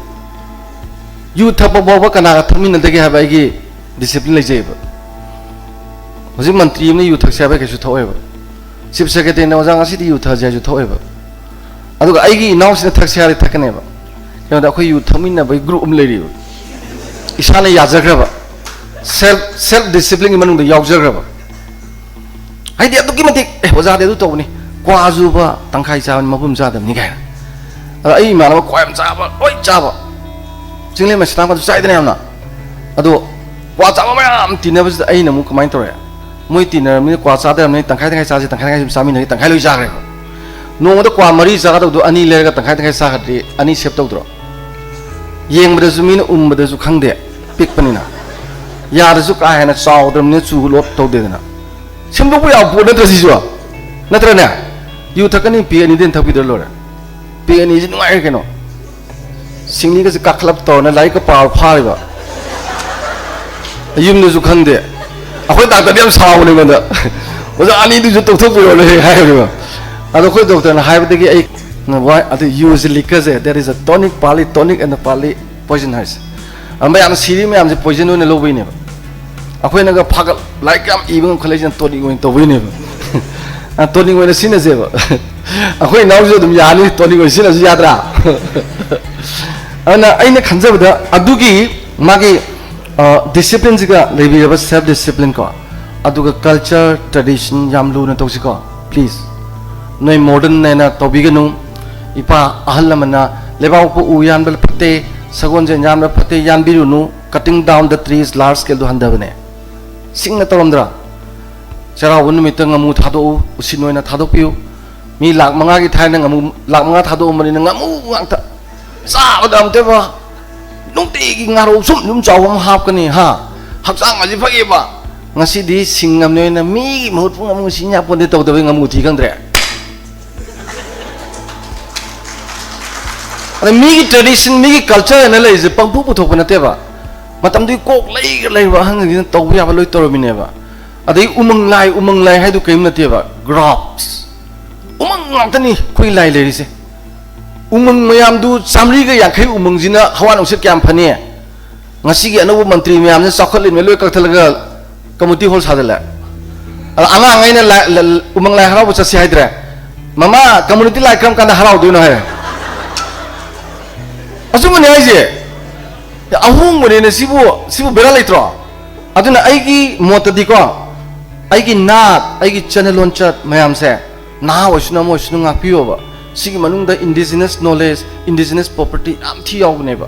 ꯌꯨ ꯊꯛꯄ ꯐꯥꯎꯕ ꯀꯅꯥꯒ ꯊꯛꯃꯤꯟꯅꯗꯒꯦ ꯍꯥꯏꯕ ꯑꯩꯒꯤ discipline ꯂꯩꯖꯩꯑꯕ꯫ ꯍꯧꯖꯤꯛ ꯃꯟꯇ꯭ꯔꯤ ꯑꯃꯅ ꯌꯨ ꯊꯛꯁꯦ ꯍꯥꯏꯕ ꯀꯩꯁꯨ ꯊꯛꯑꯣꯏꯕ꯫ Chief Secretaryꯅ "ꯑꯣꯖꯥ, ꯉꯁꯤꯗꯤ ꯌꯨ ꯊꯛꯑꯁꯦ" ꯍꯥꯏꯁꯨ ꯊꯛꯑꯣꯏꯕ꯫ ꯑꯗꯨꯒ ꯑꯩꯒꯤ ꯏꯅꯥꯎꯁꯤꯅ ꯊꯛꯁꯦ ꯍꯥꯏꯔꯗꯤ ꯊꯛꯀꯅꯦꯕ꯫ ꯀꯩꯅꯣꯗ ꯑꯩꯈꯣꯏ ꯌꯨ ꯊꯛꯃꯤꯟꯅꯕꯒꯤ group ꯑꯃ ꯂꯩꯔꯤꯕ꯫ ꯏꯁꯥꯅ ꯌꯥꯖꯈ꯭ꯔꯕ꯫ Self, self disciplineꯒꯤ ꯃꯅꯨꯡꯗ ꯌꯥꯎꯖꯈ꯭ꯔꯕ꯫ ꯍꯥꯏꯗꯤ ꯑꯗꯨꯛꯀꯤ ꯃꯇꯤꯛ, "ꯑꯦ, ꯑꯣꯖꯥꯗꯤ ꯑꯗꯨ ꯇꯧꯕꯅꯤ, ꯀ꯭ꯋꯥꯁꯨꯕ ꯇꯪꯈꯥꯏ ꯆꯥꯕꯅꯤ, ꯃꯄꯨꯝ ꯆꯥꯗꯕꯅꯤ" ꯀꯥꯏꯅ꯫ ꯑꯗ ꯑꯩ ꯏꯃꯥꯟꯅꯕ ꯀ꯭ꯋꯥ ꯌꯥꯝ ꯆꯥꯕ, ꯂꯣꯏ ꯆꯥꯕ꯫ ꯆꯤꯡꯂꯦꯟ ꯃꯩꯁꯅꯥꯝꯒꯗꯨ ꯆꯥꯏꯗꯅ ꯌꯥꯝꯅ꯫ ꯑꯗꯣ ꯀ꯭ꯋꯥ ꯆꯥꯕ ꯃꯌꯥꯝ ꯇꯤꯟꯅꯕꯁꯤꯗ ꯑꯩꯅ ꯑꯃꯨꯛ ꯀꯃꯥꯏꯅ ꯇꯧꯔꯦ? ꯃꯣꯏ ꯇꯤꯟꯅꯔꯕꯅꯤꯅ ꯀ꯭ꯋꯥ ꯆꯥꯗ꯭ꯔꯕꯅꯤꯅ ꯇꯪꯈꯥꯏ ꯇꯪꯈꯥꯏ ꯆꯥꯁꯦ, ꯇꯪꯈꯥꯏ ꯇꯪꯈꯥꯏ ꯁꯨꯝ ꯆꯥꯃꯤꯟꯅꯔꯦ, ꯇꯪꯈꯥꯏ ꯂꯣꯏ ꯆꯥꯈ꯭ꯔꯦꯕ꯫ ꯅꯣꯡꯃꯗ ꯀ꯭ꯋꯥ ꯃꯔꯤ ꯆꯥꯒꯗꯕꯗꯣ ꯑꯅꯤ ꯂꯩꯔꯒ ꯇꯪꯈꯥꯏ ꯇꯪꯈꯥꯏ ꯆꯥꯈ꯭ꯔꯗꯤ ꯑꯅꯤ save ꯇꯧꯗ꯭ꯔꯣ? ꯌꯦꯡꯕꯗꯁꯨ ꯃꯤꯅ ꯎꯝꯕꯗꯁꯨ ꯈꯪꯗꯦ, ꯄꯤꯛꯄꯅꯤꯅ꯫ ꯌꯥꯗꯁꯨ ꯀꯥ ꯍꯦꯟꯅ ꯆꯥꯎꯗ꯭ꯔꯕꯅꯤꯅ ꯆꯨ ꯂꯣꯠ ꯇꯧꯗꯦꯗꯅ꯫ ꯁꯦꯝꯗꯣꯛꯄ ꯌꯥꯕ ꯄꯣꯠ ꯅꯠꯇ꯭ꯔ ꯁꯤꯁꯨ? ꯅꯠꯇ꯭ꯔꯅꯦ? ꯌꯨ ꯊꯛꯀꯅꯤ, ꯄꯦꯛ ꯑꯅꯤꯗꯩ ꯍꯦꯟꯅ ꯊꯛꯄꯤꯗ꯭ꯔ ꯂꯣꯏꯔꯦ꯫ ꯄꯦꯛ ꯑꯅꯤꯁꯤ ꯅꯨꯡꯉꯥꯏꯔꯦ ꯀꯩꯅꯣ꯫ ꯁꯤꯡꯂꯤꯒꯁꯦ ꯀꯥꯈꯠꯂꯞ ꯇꯧꯔꯅ ꯂꯥꯏꯔꯤꯛꯀ ꯄꯥꯕ ꯐꯥꯔꯤꯕ꯫ ꯌꯨꯝꯗꯁꯨ ꯈꯪꯗꯦ꯫ ꯑꯩꯈꯣꯏ ꯗꯥꯛꯇꯔꯗꯤ ꯌꯥꯝ ꯁꯥꯎꯕꯅꯦ ꯑꯩꯉꯣꯟꯗ꯫ "ꯑꯣꯖꯥ, ꯑꯅꯤꯗꯨꯁꯨ ꯇꯣꯛꯊꯣꯛꯄꯤꯔꯣꯅꯦ" ꯍꯦꯛ ꯍꯥꯏꯕꯅꯦꯕ꯫ ꯑꯗꯣ ꯑꯩꯈꯣꯏ ꯗꯣꯛꯇꯔꯅ ꯍꯥꯏꯕꯗꯒꯤ ꯑꯩ ꯋꯥꯏ-, ꯑꯗꯨ ꯌꯨꯁꯤ ꯂꯤꯛꯀꯁꯦ, there is a tonic, partly tonic and partly poison ꯍꯥꯏꯁꯦ꯫ ꯑ, ꯃꯌꯥꯝ ꯁꯤꯔꯤ ꯃꯌꯥꯝꯁꯦ poison ꯑꯣꯏꯅ ꯂꯧꯕꯩꯅꯦꯕ꯫ ꯑꯩꯈꯣꯏꯅꯒ ꯐꯥꯒꯠ-, ꯂꯥꯏꯔꯤꯛ ꯌꯥꯝ ꯏꯕ ꯉꯝꯈꯠꯂꯛꯏꯁꯤꯅ tonic ꯑꯣꯏꯅ ꯇꯧꯕꯩꯅꯦꯕ꯫ ꯑ, tonic ꯑꯣꯏꯅ ꯁꯤꯖꯤꯟꯅꯁꯦꯕ꯫ ꯑꯩꯈꯣꯏ ꯏꯅꯥꯎꯁꯨ ꯑꯗꯨꯝ ꯌꯥꯅꯤ, tonic ꯑꯣꯏꯅ ꯁꯤꯖꯤꯟꯅꯁꯨ ꯌꯥꯗ꯭ꯔꯥ? ꯑꯗꯨꯅ ꯑꯩꯅ ꯈꯟꯖꯕꯗ ꯑꯗꯨꯒꯤ ꯃꯥꯒꯤ, ꯑ, disciplineꯁꯤꯒ ꯂꯩꯕꯤꯔꯕ self discipline ꯀꯣ, ꯑꯗꯨꯒ culture, tradition ꯌꯥꯝ ꯂꯨꯅ ꯇꯧꯁꯤꯀꯣ, please꯫ ꯅꯣꯏ modern ꯍꯥꯏꯅ ꯇꯧꯕꯤꯒꯅꯨ꯫ ꯏꯄꯥ ꯑꯍꯜ ꯂꯃꯟꯅ "ꯂꯩꯕꯥꯛꯄꯣꯛꯄ ꯎ ꯌꯥꯟꯕ ꯐꯠꯇꯦ, ꯁꯒꯣꯜꯁꯦꯟ ꯌꯥꯟꯕ ꯐꯠꯇꯦ, ꯌꯥꯟꯕꯤꯔꯨꯅꯨ", cutting down the trees large scaleꯗꯨ ꯍꯟꯊꯕꯅꯦ꯫ ꯁꯤꯡꯅ ꯇꯧꯔꯝꯗ꯭ꯔꯥ? ꯆꯩꯔꯥꯎꯕ ꯅꯨꯃꯤꯠꯇ ꯉꯥꯃꯨ ꯊꯥꯗꯣꯛꯎ, ꯎꯁꯤꯟ ꯑꯣꯏꯅ ꯊꯥꯗꯣꯛꯄꯤꯌꯨ꯫ ꯃꯤ ꯂꯥꯛ ꯃꯉꯥꯒꯤ ꯊꯥꯏꯅ ꯉꯥꯃꯨ, ꯂꯥꯛ ꯃꯉꯥ ꯊꯥꯗꯣꯛꯑꯝꯕꯅꯤꯅ ꯉꯥꯃꯨ ꯉꯥꯛꯇ꯫ ꯆꯥꯕꯗ ꯑꯝꯇꯕ ꯅꯨꯡꯇꯤꯒꯤ ꯉꯥꯔꯧ ꯁꯨꯝ ꯁꯨꯝ ꯆꯥꯎꯕ ꯑꯃ ꯍꯥꯞꯀꯅꯤ, ꯍꯥ? ꯍꯛꯆꯥꯡ ꯑꯁꯤ ꯐꯒꯤꯕ꯫ ꯉꯁꯤꯗꯤ ꯁꯤꯡꯉꯝꯅꯦꯅ ꯃꯤꯒꯤ ꯃꯍꯨꯠ ꯄꯨꯡ ꯑꯃꯨꯛ ꯁꯤ ꯌꯥꯄꯣꯟꯗꯦ ꯇꯧꯗꯕꯩ ꯉꯥꯃꯨ ꯊꯤ ꯈꯪꯗ꯭ꯔꯦ꯫ ꯑꯗ ꯃꯤꯒꯤ tradition, ꯃꯤꯒꯤ culture ꯍꯥꯏꯅ ꯂꯩꯔꯤꯁꯦ ꯄꯪꯄꯨ ꯄꯨꯊꯣꯛꯄ ꯅꯠꯇꯦꯕ꯫ ꯃꯇꯝꯗꯨꯒꯤ ꯀꯣꯛ ꯂꯩꯒ ꯂꯩꯔꯤꯕ ꯑꯍꯟꯁꯤꯡꯁꯤꯅ ꯇꯧꯕ ꯌꯥꯕ ꯂꯣꯏ ꯇꯧꯔꯝꯃꯤꯅꯦꯕ꯫ ꯑꯗꯩ ꯎꯃꯪ ꯂꯥꯏ, ꯎꯃꯪ ꯂꯥꯏ ꯍꯥꯏꯗꯨ ꯀꯔꯤꯝ ꯅꯠꯇꯦꯕ, ꯒ꯭ꯔꯥꯐꯁ꯫ ꯎꯃꯪ ꯉꯥꯛꯇꯅꯤ ꯑꯩꯈꯣꯏ ꯂꯥꯏ ꯂꯩꯔꯤꯁꯦ꯫ ꯎꯃꯪ ꯃꯌꯥꯝꯗꯨ ꯆꯥꯃꯔꯤꯒ ꯌꯥꯡꯈꯩ ꯎꯃꯪꯁꯤꯅ ꯍꯋꯥ ꯅꯨꯡꯁꯤꯠ ꯀꯌꯥꯝ ꯐꯅꯤ? ꯉꯁꯤꯒꯤ ꯑꯅꯧꯕ ꯃꯟꯇ꯭ꯔꯤ ꯃꯌꯥꯝꯁꯤꯅ ꯆꯥꯎꯈꯠꯂꯤꯕ ꯂꯣꯏ ꯀꯛꯊꯠꯂꯒ community hall ꯁꯥꯖꯜꯂꯦ꯫ ꯑꯗ ꯑꯉꯥꯡ ꯑꯩꯅ ꯂꯥꯏ-, ꯂ-, ꯎꯃꯪ ꯂꯥꯏ ꯍꯔꯥꯎꯕ ꯆꯠꯁꯤ ꯍꯥꯏꯗ꯭ꯔꯦ꯫ "ꯃꯃꯥ, community ꯂꯥꯏ ꯀꯔꯝ ꯀꯥꯟꯗ ꯍꯔꯥꯎꯗꯣꯏꯅꯣ?" ꯍꯥꯏꯔꯦ꯫ ꯑꯆꯨꯝꯕꯅꯦ ꯍꯥꯏꯁꯦ꯫ ꯑꯍꯣꯡꯕꯅꯦꯅ ꯁꯤꯕꯨ, ꯁꯤꯕꯨ ꯕꯦꯔꯥ ꯂꯩꯇ꯭ꯔꯣ? ꯑꯗꯨꯅ ꯑꯩꯒꯤ ꯃꯣꯠꯇꯗꯤꯀꯣ, ꯑꯩꯒꯤ ꯅꯥꯠ, ꯑꯩꯒꯤ ꯆꯠꯅ ꯂꯣꯟꯆꯠ ꯃꯌꯥꯝꯁꯦ ꯅꯍꯥ ꯑꯣꯏꯁꯅꯨ ꯑꯃ ꯑꯣꯏꯁꯅꯨ ꯉꯥꯛꯄꯤꯌꯣꯕ꯫ ꯁꯤꯒꯤ ꯃꯅꯨꯡꯗ indigenous knowledge, indigenous property ꯌꯥꯝ ꯊꯤ ꯌꯥꯎꯕꯅꯦꯕ꯫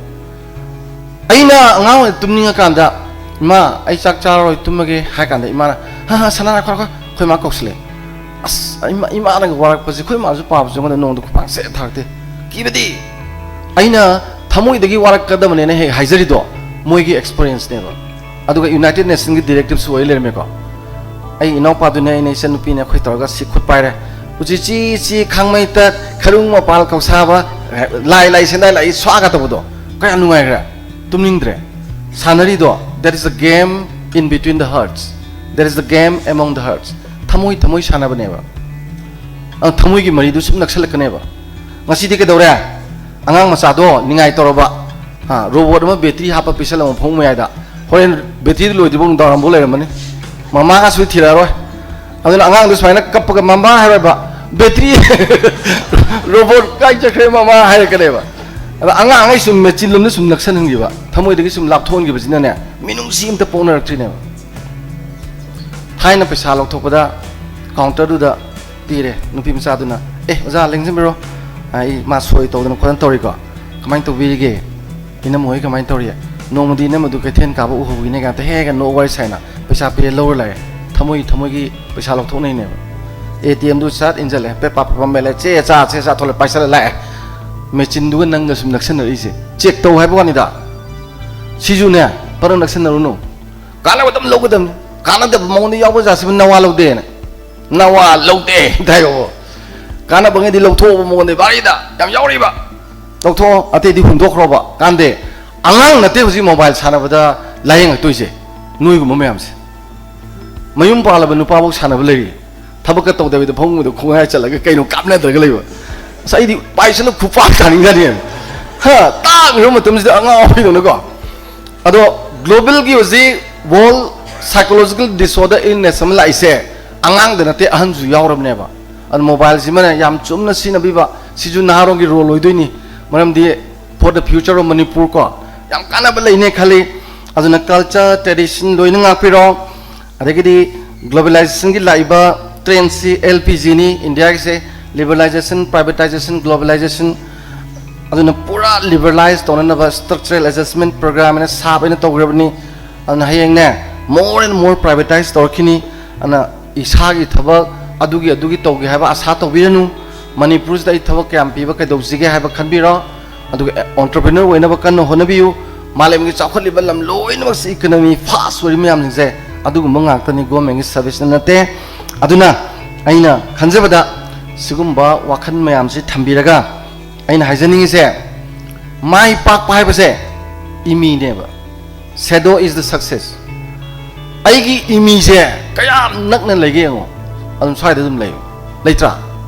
ꯑꯩꯅ ꯑꯉꯥꯡ ꯑꯣꯏꯅ ꯇꯨꯝꯅꯤꯡꯉꯀꯥꯟꯗ, "ꯏꯃꯥ, ꯑꯩ ꯆꯥꯛ ꯆꯥꯔꯔꯣꯏ, ꯇꯨꯝꯃꯒꯦ" ꯍꯥꯏ ꯀꯥꯟꯗ ꯏꯃꯥꯅ, "ꯍꯥ ꯍꯥ, ꯁꯅꯥ ꯉꯥꯏꯈꯣ, ꯉꯥꯏꯈꯣ", ꯑꯩꯈꯣꯏ ꯃꯥ ꯀꯧꯁꯤꯜꯂꯦ꯫ ꯑꯁ, ꯏꯃꯥ, ꯏꯃꯥꯅꯒ ꯋꯥꯔꯛꯄꯁꯦ ꯑꯩꯈꯣꯏ ꯃꯥꯁꯨ ꯄꯥꯕꯁꯨ ꯑꯩꯉꯣꯟꯗ ꯅꯣꯡꯗ ꯈꯨꯄꯥꯛꯁꯦ ꯊꯥꯔꯛꯇꯦ꯫ ꯀꯤꯕꯗꯤ ꯑꯩꯅ ꯊꯃꯣꯏꯗꯒꯤ ꯋꯥꯔꯛꯀꯗꯕꯅꯦꯅ ꯍꯦꯛ ꯍꯥꯏꯖꯔꯤꯗꯣ ꯃꯣꯏꯒꯤ experienceꯅꯦꯕ꯫ ꯑꯗꯨꯒ United Nationꯒꯤ directiveꯁꯨ ꯑꯣꯏ ꯂꯩꯔꯝꯃꯦꯀꯣ꯫ ꯑꯩ ꯏꯅꯥꯎꯄꯥꯗꯨꯅꯦ, ꯑꯩꯅ ꯏꯆꯟꯅꯨꯄꯤꯅꯦ, ꯑꯩꯈꯣꯏ ꯇꯧꯔꯒ ꯁꯤ ꯈꯨꯠ ꯄꯥꯏꯔꯦ꯫ "ꯎꯆꯤ ꯆꯤ ꯆꯤ ꯈꯥꯡꯃꯩ ꯇꯠ, ꯈꯔꯨꯡ ꯃꯄꯥꯜ ꯀꯧꯁꯥꯕ", ꯂꯥꯏ ꯂꯥꯏ ꯁꯦꯟꯗꯥꯏ ꯂꯥꯏ ꯁ꯭ꯋꯥꯒ ꯇꯧꯕꯗꯣ ꯀꯌꯥ ꯅꯨꯡꯉꯥꯏꯈ꯭ꯔꯦ꯫ ꯇꯨꯝꯅꯤꯡꯗ꯭ꯔꯦ꯫ ꯁꯥꯟꯅꯔꯤꯗꯣ, that is the game in between the hearts, that is the game among the hearts. ꯊꯃꯣꯏ ꯊꯃꯣꯏ ꯁꯥꯟꯅꯕꯅꯦꯕ꯫ ꯑ, ꯊꯃꯣꯏꯒꯤ ꯃꯔꯤꯗꯨ ꯁꯨꯝ ꯅꯛꯁꯜꯂꯛꯀꯅꯦꯕ꯫ ꯉꯁꯤꯗꯤ ꯀꯩꯗꯧꯔꯦ? ꯑꯉꯥꯡ ꯃꯆꯥꯗꯣ ꯅꯤꯡꯉꯥꯏ ꯇꯧꯔꯕ, ꯍꯥ, robot ꯑꯃ battery ꯍꯥꯞꯄ ꯄꯤꯁꯜꯂꯝꯕ ꯐꯃꯨꯡ ꯃꯌꯥꯏꯗ꯫ ꯍꯣꯔꯦꯟ battery ꯂꯣꯏꯗ꯭ꯔꯤꯕ ꯅꯨꯡꯗꯥꯡ ꯋꯥꯏꯔꯝꯐꯥꯎ ꯂꯩꯔꯝꯃꯅꯤ꯫ ꯃꯃꯥꯒꯁꯨ ꯊꯤꯔꯛꯑꯔꯣꯏ꯫ ꯑꯗꯨꯅ ꯑꯉꯥꯡꯗꯣ ꯁꯨꯃꯥꯏꯅ ꯀꯞꯄꯒ, "ꯃꯃꯥ" ꯍꯥꯏꯔꯣꯏꯕ, "battery robot ꯀꯥꯏ ꯆꯠꯈ꯭ꯔꯦ ꯃꯃꯥ?" ꯍꯥꯏꯔꯛꯀꯅꯦꯕ꯫ ꯑꯗ ꯑꯉꯥꯡꯉꯩ ꯁꯨꯝ ꯃꯦꯆꯤꯟ ꯂꯣꯝꯗ ꯁꯨꯝ ꯅꯛꯁꯟꯍꯟꯈꯤꯕ, ꯊꯃꯣꯏꯗꯒꯤ ꯁꯨꯝ ꯂꯥꯞꯊꯣꯛꯍꯟꯈꯤꯕꯁꯤꯅꯅꯦ, ꯃꯤꯅꯨꯡꯁꯤ ꯑꯝꯇ ꯄꯣꯛꯅꯔꯛꯇ꯭ꯔꯤꯅꯦꯕ꯫ ꯊꯥꯏꯅ ꯄꯩꯁꯥ ꯂꯧꯊꯣꯛꯄꯗ counterꯗꯨꯗ ꯄꯤꯔꯦ, ꯅꯨꯄꯤ ꯃꯆꯥꯗꯨꯅ, "ꯑꯦ, ꯑꯣꯖꯥ, ꯂꯦꯡꯁꯤꯟꯕꯤꯔꯣ, ꯑꯩ ꯃꯥ ꯁꯣꯏ ꯇꯧꯗꯅ ꯈꯣꯠꯇꯅ ꯇꯧꯔꯤꯀꯣ, ꯀꯃꯥꯏꯅ ꯇꯧꯕꯤꯔꯤꯒꯦ? ꯏꯅꯝꯃ ꯍꯣꯏ ꯀꯃꯥꯏꯅ ꯇꯧꯔꯤ?" ꯅꯣꯡꯃꯗꯤ ꯅꯪ ꯃꯗꯨ ꯀꯩꯊꯦꯜ ꯀꯥꯕ ꯎꯍꯧꯕꯒꯤꯅꯦ ꯀꯥꯏꯅ ꯍꯦꯛ ꯍꯦꯛ ꯅꯣꯛ ꯋꯥꯔꯤ ꯁꯥꯏꯅ ꯄꯩꯁꯥ ꯄꯤꯔꯦ ꯂꯧꯔ ꯂꯥꯛꯑꯦ꯫ ꯊꯃꯣꯏ ꯊꯃꯣꯏꯒꯤ ꯄꯩꯁꯥ ꯂꯧꯊꯣꯛꯅꯩꯅꯦꯕ꯫ ꯑꯦ ꯇꯤ ꯑꯦꯝꯗꯨ ꯆꯠ ꯏꯟꯁꯤꯜꯂꯦ, ꯄꯦ ꯄꯥ ꯄꯦ ꯄꯥ ꯃꯦꯜꯂꯦ, ꯆꯦ ꯆꯥ ꯆꯦ ꯆꯥ ꯊꯣꯛꯂꯦ, ꯄꯥꯏꯁꯜꯂ ꯂꯥꯛꯑꯦ꯫ ꯃꯦꯆꯤꯟꯗꯨꯒ ꯅꯪꯒ ꯁꯨꯝ ꯅꯛꯁꯟꯅꯔꯛꯏꯁꯦ꯫ ꯆꯦꯛ ꯇꯧ ꯍꯥꯏꯕ ꯋꯥꯅꯤꯗ꯫ ꯁꯤꯁꯨꯅꯦ, ꯄꯔꯪ ꯅꯛꯁꯟꯅꯔꯨꯅꯨ꯫ ꯀꯥꯟꯅꯕ ꯑꯗꯨꯝ ꯂꯧꯒꯗꯕꯅꯤ꯫ ꯀꯥꯟꯅꯗꯕ ꯃꯉꯣꯟꯗ ꯌꯥꯎꯕ ꯖꯥꯠꯁꯤꯕꯨ ꯅꯋꯥ ꯂꯧꯗꯦꯅ꯫ ꯅꯋꯥ ꯂꯧꯗꯦ ꯍꯥꯏꯌꯣ꯫ ꯀꯥꯟꯅꯕꯉꯩꯗꯤ ꯂꯧꯊꯣꯛꯑꯣꯕ ꯃꯉꯣꯟꯗ, ꯋꯥꯔꯤꯗ ꯌꯥꯝ ꯌꯥꯎꯔꯤꯕ꯫ ꯂꯧꯊꯣꯛꯑꯣ, ꯑꯇꯩꯗꯤ ꯍꯨꯟꯗꯣꯛꯈ꯭ꯔꯣꯕ꯫ ꯀꯥꯟꯗꯦ꯫ ꯑꯉꯥꯡ ꯅꯠꯇꯦ ꯍꯧꯖꯤꯛ ꯃꯣꯕꯥꯏꯜ ꯁꯥꯟꯅꯕꯗ ꯂꯥꯏꯌꯦꯡꯉꯛꯇꯣꯏꯁꯦ, ꯅꯣꯏꯒꯨꯝꯕ ꯃꯌꯥꯝꯁꯦ꯫ ꯃꯌꯨꯝ ꯄꯥꯜꯂꯕ ꯅꯨꯄꯥꯐꯥꯎ ꯁꯥꯟꯅꯕ ꯂꯩꯔꯤ꯫ ꯊꯕꯛꯀ ꯇꯧꯗꯕꯤꯗ ꯐꯃꯨꯡꯗ ꯈꯣꯡꯉꯥꯏ ꯆꯠꯂꯒ ꯀꯩꯅꯣ ꯀꯥꯞꯅꯗ꯭ꯔꯒ ꯂꯩꯕ꯫ ꯑꯁ, ꯑꯩꯗꯤ ꯄꯥꯏꯁꯜꯂ ꯈꯨꯄꯥꯛ ꯊꯥꯅꯤꯡꯖꯥꯠꯅꯤ꯫ ꯍꯥ, ꯇꯥꯛꯂꯤꯕ ꯃꯇꯝꯁꯤꯗ ꯑꯉꯥꯡ ꯑꯣꯏꯗꯧꯅꯀꯣ꯫ ꯑꯗꯣ ꯒ꯭ꯂꯣꯕꯦꯜꯒꯤ ꯍꯧꯖꯤꯛ World Psychological Disorder Illness ꯑꯃ ꯂꯥꯛꯏꯁꯦ ꯑꯉꯥꯡꯗ ꯅꯠꯇꯦ, ꯑꯍꯟꯁꯨ ꯌꯥꯎꯔꯕꯅꯦꯕ꯫ ꯑꯗꯣ ꯃꯣꯕꯥꯏꯜꯁꯤꯃꯅ ꯌꯥꯝ ꯆꯨꯝꯅ ꯁꯤꯖꯤꯟꯅꯕꯤꯕ, ꯁꯤꯁꯨ ꯅꯍꯥꯔꯣꯜꯒꯤ ꯔꯣꯜ ꯑꯣꯏꯗꯣꯏꯅꯤ꯫ ꯃꯔꯝꯗꯤ for the future of Manipur ꯀꯣ, ꯌꯥꯝ ꯀꯥꯟꯅꯕ ꯂꯩꯅꯦ ꯈꯜꯂꯤ꯫ ꯑꯗꯨꯅ ꯀꯜꯆꯔ, ꯇ꯭ꯔꯦꯗꯤꯁꯟ ꯂꯣꯏꯅ ꯉꯥꯛꯄꯤꯔꯣ꯫ ꯑꯗꯒꯤꯗꯤ ꯒ꯭ꯂꯣꯕꯦꯂꯥꯏꯖꯦꯁꯟꯒꯤ ꯂꯥꯛꯏꯕ ꯇ꯭ꯔꯦꯟꯁꯤ ꯑꯦꯜ ꯄꯤ ꯖꯤꯅꯤ, ꯏꯟꯗꯤꯌꯥꯒꯤꯁꯦ ꯂꯤꯕꯔꯂꯥꯏꯖꯦꯁꯟ, ꯄ꯭ꯔꯥꯏꯚꯦꯇꯥꯏꯖꯦꯁꯟ, ꯒ꯭ꯂꯣꯕꯦꯂꯥꯏꯖꯦꯁꯟ꯫ ꯑꯗꯨꯅ ꯄꯨꯔꯥ ꯂꯤꯕꯔꯂꯥꯏꯁ ꯇꯧꯅꯅꯕ ꯁ꯭ꯇ꯭ꯔꯛꯆꯔꯦꯜ ꯑꯦꯖꯁꯃꯦꯟ ꯄ꯭ꯔꯣꯒ꯭ꯔꯥꯝ ꯍꯥꯏꯅ ꯁꯥꯞ ꯍꯥꯏꯅ ꯇꯧꯈ꯭ꯔꯕꯅꯤ꯫ ꯑꯗꯨꯅ ꯍꯌꯦꯡꯅꯦ, more and more privatized ꯇꯧꯔꯛꯈꯤꯅꯤ꯫ ꯑꯗꯨꯅ ꯏꯁꯥꯒꯤ ꯊꯕꯛ ꯑꯗꯨꯒꯤ ꯑꯗꯨꯒꯤ ꯇꯧꯒꯦ ꯍꯥꯏꯕ ꯑꯁꯥ ꯇꯧꯕꯤꯔꯅꯨ꯫ ꯃꯅꯤꯄꯨꯔꯁꯤꯗ ꯑꯩ ꯊꯕꯛ ꯀꯌꯥꯝ ꯄꯤꯕ ꯀꯩꯗꯧꯁꯤꯒꯦ ꯍꯥꯏꯕ ꯈꯟꯕꯤꯔꯣ꯫ ꯑꯗꯨꯒ entrepreneur ꯑꯣꯏꯅꯕ ꯀꯟꯅ ꯍꯣꯠꯅꯕꯤꯌꯨ꯫ ꯃꯥꯂꯦꯝꯒꯤ ꯆꯥꯎꯈꯠꯂꯤꯕ ꯂꯝ ꯂꯣꯏꯅꯃꯛꯁꯤ economy fast ꯑꯣꯏꯔꯤ ꯃꯌꯥꯝꯁꯤꯡꯁꯦ ꯑꯗꯨꯒꯨꯝꯕ ꯉꯥꯛꯇꯅꯤ, ꯒꯣꯔꯃꯦꯟꯒꯤ ꯁꯥꯔꯚꯤꯁꯅ ꯅꯠꯇꯦ꯫ ꯑꯗꯨꯅ ꯑꯩꯅ ꯈꯟꯖꯕꯗ ꯁꯤꯒꯨꯝꯕ ꯋꯥꯈꯜ ꯃꯌꯥꯝꯁꯤ ꯊꯝꯕꯤꯔꯒ ꯑꯩꯅ ꯍꯥꯏꯖꯅꯤꯡꯉꯤꯁꯦ, ꯃꯥꯏ ꯄꯥꯛꯄ ꯍꯥꯏꯕꯁꯦ ꯏꯃꯤꯅꯦꯕ꯫ Shadow is the success꯫ ꯑꯩꯒꯤ ꯏꯃꯤꯁꯦ ꯀꯌꯥꯝ ꯅꯛꯅ ꯂꯩꯒꯦ ꯌꯦꯡꯉꯣ, ꯑꯗꯨꯝ ꯁ꯭ꯋꯥꯏꯗ ꯑꯗꯨꯝ ꯂꯩ, ꯂꯩꯇ꯭ꯔꯥ?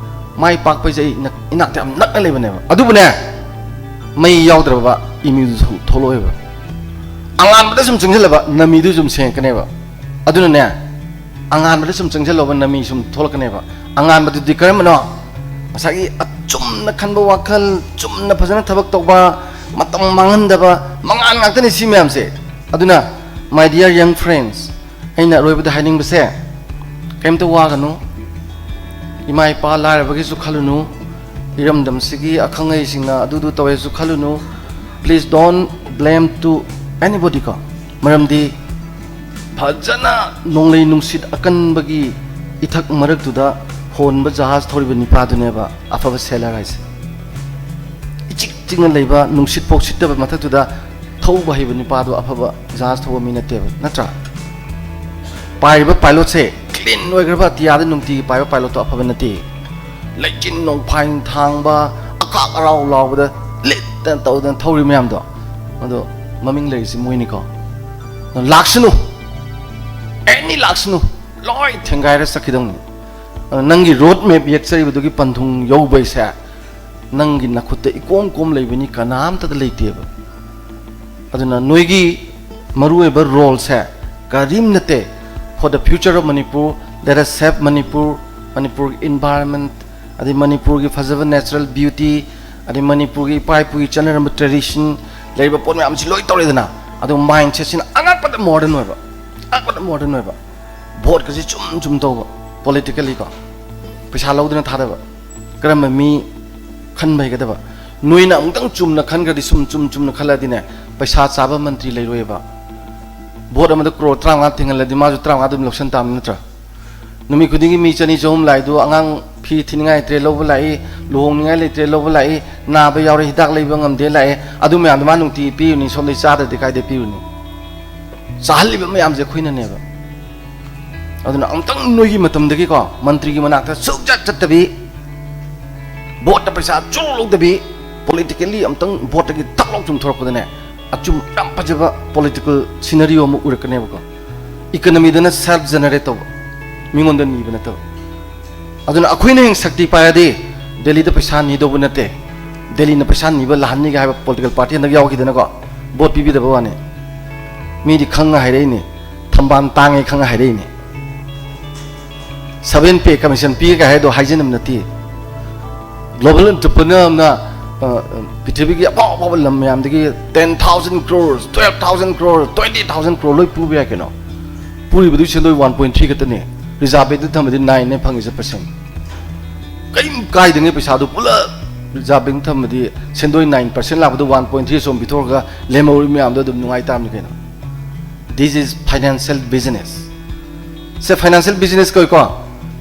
ꯃꯥꯏ ꯄꯥꯛꯄꯩꯁꯦ ꯑꯩ ꯏꯅꯥꯛ-, ꯏꯅꯥꯛꯇ ꯌꯥꯝ ꯅꯛꯅ ꯂꯩꯕꯅꯦꯕ꯫ ꯑꯗꯨꯕꯨꯅꯦ, ꯃꯩ ꯌꯥꯎꯗ꯭ꯔꯕ ꯏꯃꯤꯗꯨꯁꯨ ꯊꯣꯛꯂꯛꯑꯣꯏꯕ꯫ ꯑꯉꯥꯟꯕꯗ ꯁꯨꯝ ꯆꯪꯁꯤꯜꯂꯕ ꯅꯃꯤꯗꯨ ꯁꯨꯝ ꯁꯦꯡꯉꯛꯀꯅꯦꯕ꯫ ꯑꯗꯨꯅꯅꯦ, ꯑꯉꯥꯟꯕꯗ ꯁꯨꯝ ꯆꯪꯁꯤꯜꯂꯕ ꯅꯃꯤ ꯁꯨꯝ ꯊꯣꯛꯂꯛꯀꯅꯦꯕ꯫ ꯑꯉꯥꯟꯕꯗꯨꯗꯤ ꯀꯔꯝꯕꯅꯣ? ꯉꯁꯥꯏꯒꯤ ꯑꯆꯨꯝꯅ ꯈꯟꯕ ꯋꯥꯈꯜ, ꯆꯨꯝꯅ ꯐꯖꯅ ꯊꯕꯛ ꯇꯧꯕ, ꯃꯇꯝ ꯃꯥꯡꯍꯟꯗꯕ, ꯃꯉꯥꯜ ꯉꯥꯛꯇꯅꯤ ꯁꯤ ꯃꯌꯥꯝꯁꯦ꯫ ꯑꯗꯨꯅ, my dear young friends, ꯑꯩꯅ ꯑꯔꯣꯏꯕꯗ ꯍꯥꯏꯅꯤꯡꯕꯁꯦ, ꯀꯩꯝꯇ ꯋꯥꯒꯅꯨ꯫ ꯏꯃꯥ ꯏꯄꯥ ꯂꯥꯏꯔꯕꯒꯤꯁꯨ ꯈꯜꯂꯨꯅꯨ꯫ ꯏꯔꯝꯗꯝꯁꯤꯒꯤ ꯑꯈꯪ ꯑꯍꯩꯁꯤꯡꯅ ꯑꯗꯨꯗꯨ ꯇꯧꯋꯦꯁꯨ ꯈꯜꯂꯨꯅꯨ꯫ Please don't blame to Anybody ꯀꯣ? ꯃꯔꯝꯗꯤ ꯐꯖꯅ ꯅꯣꯡꯂꯩ ꯅꯨꯡꯁꯤꯠ ꯑꯀꯟꯕꯒꯤ ꯏꯊꯛ ꯃꯔꯛꯇꯨꯗ ꯍꯣꯟꯕ ꯖꯍꯥꯖ ꯊꯧꯔꯤꯕ ꯅꯤꯄꯥꯗꯨꯅꯦꯕ ꯑꯐꯕ sailor ꯍꯥꯏꯁꯦ꯫ ꯏꯆꯤꯛ ꯆꯤꯛꯅ ꯂꯩꯕ, ꯅꯨꯡꯁꯤꯠ ꯐꯥꯎ ꯁꯤꯠꯇꯕ ꯃꯊꯛꯇꯨꯗ ꯊꯧꯕ ꯍꯩꯕ ꯅꯤꯄꯥꯗꯣ ꯑꯐꯕ ꯖꯍꯥꯖ ꯊꯧꯕ ꯃꯤ ꯅꯠꯇꯦꯕ, ꯅꯠꯇ꯭ꯔꯥ? ꯄꯥꯏꯔꯤꯕ pilotꯁꯦ clean ꯑꯣꯏꯈ꯭ꯔꯕ ꯑꯇꯤꯌꯥꯗ ꯅꯨꯡꯇꯤꯒꯤ ꯄꯥꯏꯕ pilotꯇꯣ ꯑꯐꯕ ꯅꯠꯇꯦ꯫ ꯂꯩꯆꯤꯟ ꯅꯣꯡꯐꯥꯏ ꯊꯥꯡꯕ, ꯑꯀꯥꯛ ꯑꯔꯥꯎ ꯂꯥꯎꯕꯗ ꯂꯤꯠꯇꯅ ꯇꯧꯗꯅ ꯊꯧꯔꯤ ꯃꯌꯥꯝꯗꯣ, ꯃꯗꯣ ꯃꯃꯤꯡ ꯂꯩꯔꯤꯁꯤ ꯃꯣꯏꯅꯤꯀꯣ꯫ ꯂꯥꯛꯁꯅꯨ, any ꯂꯥꯛꯁꯅꯨ, ꯂꯣꯏ ꯊꯦꯡꯒꯥꯏꯔ ꯆꯠꯈꯤꯗꯧꯅꯤ꯫ ꯑꯗꯣ ꯅꯪꯒꯤ road map ꯌꯦꯛꯆꯔꯤꯕꯗꯨꯒꯤ ꯄꯟꯊꯨꯡ ꯌꯧꯕꯩꯁꯦ ꯅꯪꯒꯤ ꯅꯈꯨꯠꯇ ꯏꯀꯣꯝ ꯀꯣꯝ ꯂꯩꯕꯅꯤ, ꯀꯅꯥꯝꯇꯗ ꯂꯩꯇꯦꯕ꯫ ꯑꯗꯨꯅ ꯅꯣꯏꯒꯤ ꯃꯔꯨꯑꯣꯏꯕ roleꯁꯦ ꯀꯔꯤꯝ ꯅꯠꯇꯦ꯫ For the future of Manipur, let us save Manipur, ꯃꯅꯤꯄꯨꯔꯒꯤ environment, ꯑꯗꯩ ꯃꯅꯤꯄꯨꯔꯒꯤ ꯐꯖꯕ natural beauty, ꯑꯗꯩ ꯃꯅꯤꯄꯨꯔꯒꯤ ꯏꯄꯥ ꯏꯄꯨꯒꯤ ꯆꯠꯅꯔꯝꯕ tradition, ꯂꯩꯔꯤꯕ ꯄꯣꯠ ꯃꯌꯥꯝꯁꯤ ꯂꯣꯏ ꯇꯧꯔꯦꯗꯅ꯫ ꯑꯗꯨ mindsetꯁꯤꯅ ꯑꯉꯛꯄꯗ modern ꯑꯣꯏꯕ, ꯑꯉꯛꯄꯗ modern ꯑꯣꯏꯕ꯫ Voteꯀꯁꯤ ꯆꯨꯝ ꯆꯨꯝ ꯇꯧꯕ, politically ꯀꯣ, ꯄꯩꯁꯥ ꯂꯧꯗꯅ ꯊꯥꯗꯕ꯫ ꯀꯔꯝꯕ ꯃꯤ ꯈꯟꯕ ꯍꯩꯒꯗꯕ? ꯅꯣꯏꯅ ꯑꯃꯨꯛꯇꯪ ꯆꯨꯝꯅ ꯈꯟꯈ꯭ꯔꯗꯤ, ꯁꯨꯝ ꯆꯨꯝ ꯆꯨꯝꯅ ꯈꯜꯂꯗꯤꯅꯦ, ꯄꯩꯁꯥ ꯆꯥꯕ ꯃꯟꯇ꯭ꯔꯤ ꯂꯩꯔꯣꯏꯕ꯫ Vote ꯑꯃꯗ crore ꯇꯔꯥꯃꯉꯥ ꯊꯤꯡꯍꯜꯂꯗꯤ ꯃꯥꯁꯨ ꯇꯔꯥꯃꯉꯥ ꯑꯗꯨꯝ ꯂꯧꯁꯟ ꯇꯥꯕꯅꯤ, ꯅꯠꯇ꯭ꯔꯥ? ꯅꯨꯃꯤꯠ ꯈꯨꯗꯤꯡꯒꯤ ꯃꯤ ꯆꯅꯤ ꯆꯍꯨꯝ ꯂꯥꯛꯏꯗꯨ, ꯑꯉꯥꯡ ꯐꯤ ꯊꯤꯅꯤꯡꯉꯥꯏ ꯂꯩꯇ꯭ꯔꯦ ꯂꯧꯕ ꯂꯥꯛꯏ, ꯂꯨꯍꯣꯡꯅꯤꯡꯉꯥꯏ ꯂꯩꯇ꯭ꯔꯦ ꯂꯧꯕ ꯂꯥꯛꯏ, ꯅꯥꯕ ꯌꯥꯎꯔꯦ ꯍꯤꯗꯥꯛ ꯂꯩꯕ ꯉꯝꯗꯦ ꯂꯥꯛꯑꯦ, ꯑꯗꯨ ꯃꯌꯥꯝꯗꯣ ꯃꯥ ꯅꯨꯡꯇꯤꯒꯤ ꯄꯤꯔꯨꯅꯤ, ꯁꯣꯝꯗꯩ ꯆꯥꯗ꯭ꯔꯗꯤ ꯀꯥꯏꯗꯩ ꯄꯤꯔꯨꯅꯤ? ꯆꯥꯍꯜꯂꯤꯕ ꯃꯌꯥꯝꯁꯦ ꯑꯩꯈꯣꯏꯅꯅꯦꯕ꯫ ꯑꯗꯨꯅ ꯑꯃꯨꯛꯇꯪ ꯅꯣꯏꯒꯤ ꯃꯇꯝꯗꯒꯤꯀꯣ, ꯃꯟꯇ꯭ꯔꯤꯒꯤ ꯃꯅꯥꯛꯇ ꯁꯨꯛꯆꯠ ꯆꯠꯇꯕꯤ, voteꯇ ꯄꯩꯁꯥ ꯆꯨꯔꯨ ꯂꯧꯗꯕꯤ, politically ꯑꯃꯨꯛꯇꯪ voteꯇꯒꯤ ꯊꯛ ꯂꯥꯎ ꯆꯨꯝꯊꯣꯔꯛꯄꯗꯅꯦ, ꯑꯆꯨꯝ ꯌꯥꯝ ꯐꯖꯕ political scenario ꯑꯃ ꯎꯔꯛꯀꯅꯦꯕꯀꯣ꯫ Economyꯗꯅ self generate ꯇꯧꯕ, ꯃꯤꯉꯣꯟꯗ ꯅꯤꯕ ꯅꯠꯇꯕ꯫ ꯑꯗꯨꯅ ꯑꯩꯈꯣꯏꯅ ꯍꯌꯦꯡ ꯁꯛꯇꯤ ꯄꯥꯏꯔꯗꯤ ꯗꯦꯜꯂꯤꯗ ꯄꯩꯁꯥ ꯅꯤꯗꯧꯕ ꯅꯠꯇꯦ꯫ ꯗꯦꯜꯂꯤꯅ ꯄꯩꯁꯥ ꯅꯤꯕ ꯂꯥꯍꯟꯅꯤꯒ ꯍꯥꯏꯕ political party ꯍꯟꯗꯛ ꯌꯥꯎꯈꯤꯗꯅꯀꯣ, vote ꯄꯤꯕꯤꯗꯕ ꯋꯥꯅꯤ꯫ ꯃꯤꯗꯤ ꯈꯪꯉ ꯍꯥꯏꯔꯛꯏꯅꯤ, ꯊꯝꯕꯥꯜ ꯇꯥꯡꯉꯦ ꯈꯪꯉ ꯍꯥꯏꯔꯛꯏꯅꯤ꯫ Seven pay commission ꯄꯤꯒꯦ ꯍꯥꯏꯗꯣ ꯍꯥꯏꯖꯤꯟꯅꯕ ꯅꯠꯇꯦ꯫ Global entrepreneur ꯑꯃꯅ, ꯑ, ꯑ, ꯄ꯭ꯔꯤꯊꯤꯕꯤꯒꯤ ꯑꯐꯥꯎ ꯑꯐꯥꯎꯕ ꯂꯝ ꯃꯌꯥꯝꯗꯒꯤ ten thousand crores, twelve thousand crores, twenty thousand crore ꯂꯣꯏ ꯄꯨꯕ ꯌꯥꯏ ꯀꯩꯅꯣ꯫ ꯄꯨꯔꯤꯕꯗꯨꯒꯤ ꯁꯦꯟꯗꯣꯏ one point three ꯈꯛꯇꯅꯦ꯫ Reserve bankꯇ ꯊꯝꯃꯗꯤ nineꯅꯦ ꯐꯪꯉꯤꯁꯦ percent꯫ ꯀꯔꯤꯝ ꯀꯥꯏꯗꯉꯩ ꯄꯩꯁꯥꯗꯨ ꯄꯨꯂꯞ ꯔꯤꯖꯥꯔꯚꯤꯡ ꯊꯝꯃꯗꯤ ꯁꯦꯟꯗꯣꯏ ꯅꯥꯏꯟ ꯄꯥꯔꯁꯦꯟ ꯂꯥꯛꯄꯗꯣ ꯋꯥꯟ ꯄꯣꯏꯟ ꯊ꯭ꯔꯤ ꯁꯣꯝ ꯄꯤꯊꯣꯛꯑꯒ ꯂꯦꯝꯍꯧꯔꯤ ꯃꯌꯥꯝꯗꯣ ꯑꯗꯨꯝ ꯅꯨꯡꯉꯥꯏ ꯇꯥꯕꯅꯤ ꯀꯩꯅꯣ꯫ This is financial business. ꯁꯦ, ꯐꯥꯏꯅꯥꯟꯁꯤꯌꯦꯜ ꯕꯤꯖꯤꯅꯦꯁ ꯀꯧꯏꯀꯣ꯫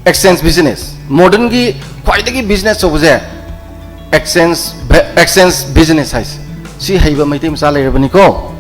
ꯑꯦꯛꯁꯆꯦꯟꯖ ꯕꯤꯖꯤꯅꯦꯁ, ꯃꯣꯗꯔꯟꯒꯤ ꯈ꯭ꯋꯥꯏꯗꯒꯤ ꯕꯤꯖꯤꯅꯦꯁ ꯑꯆꯧꯕꯁꯦ ꯑꯦꯛꯁꯆꯦꯟꯖ, ꯑꯦꯛꯁꯆꯦꯟꯖ ꯕꯤꯖꯤꯅꯦꯁ ꯍꯥꯏꯁꯦ꯫ ꯁꯤ ꯍꯩꯕ ꯃꯩꯇꯩ ꯃꯆꯥ ꯂꯩꯔꯕꯅꯤꯀꯣ꯫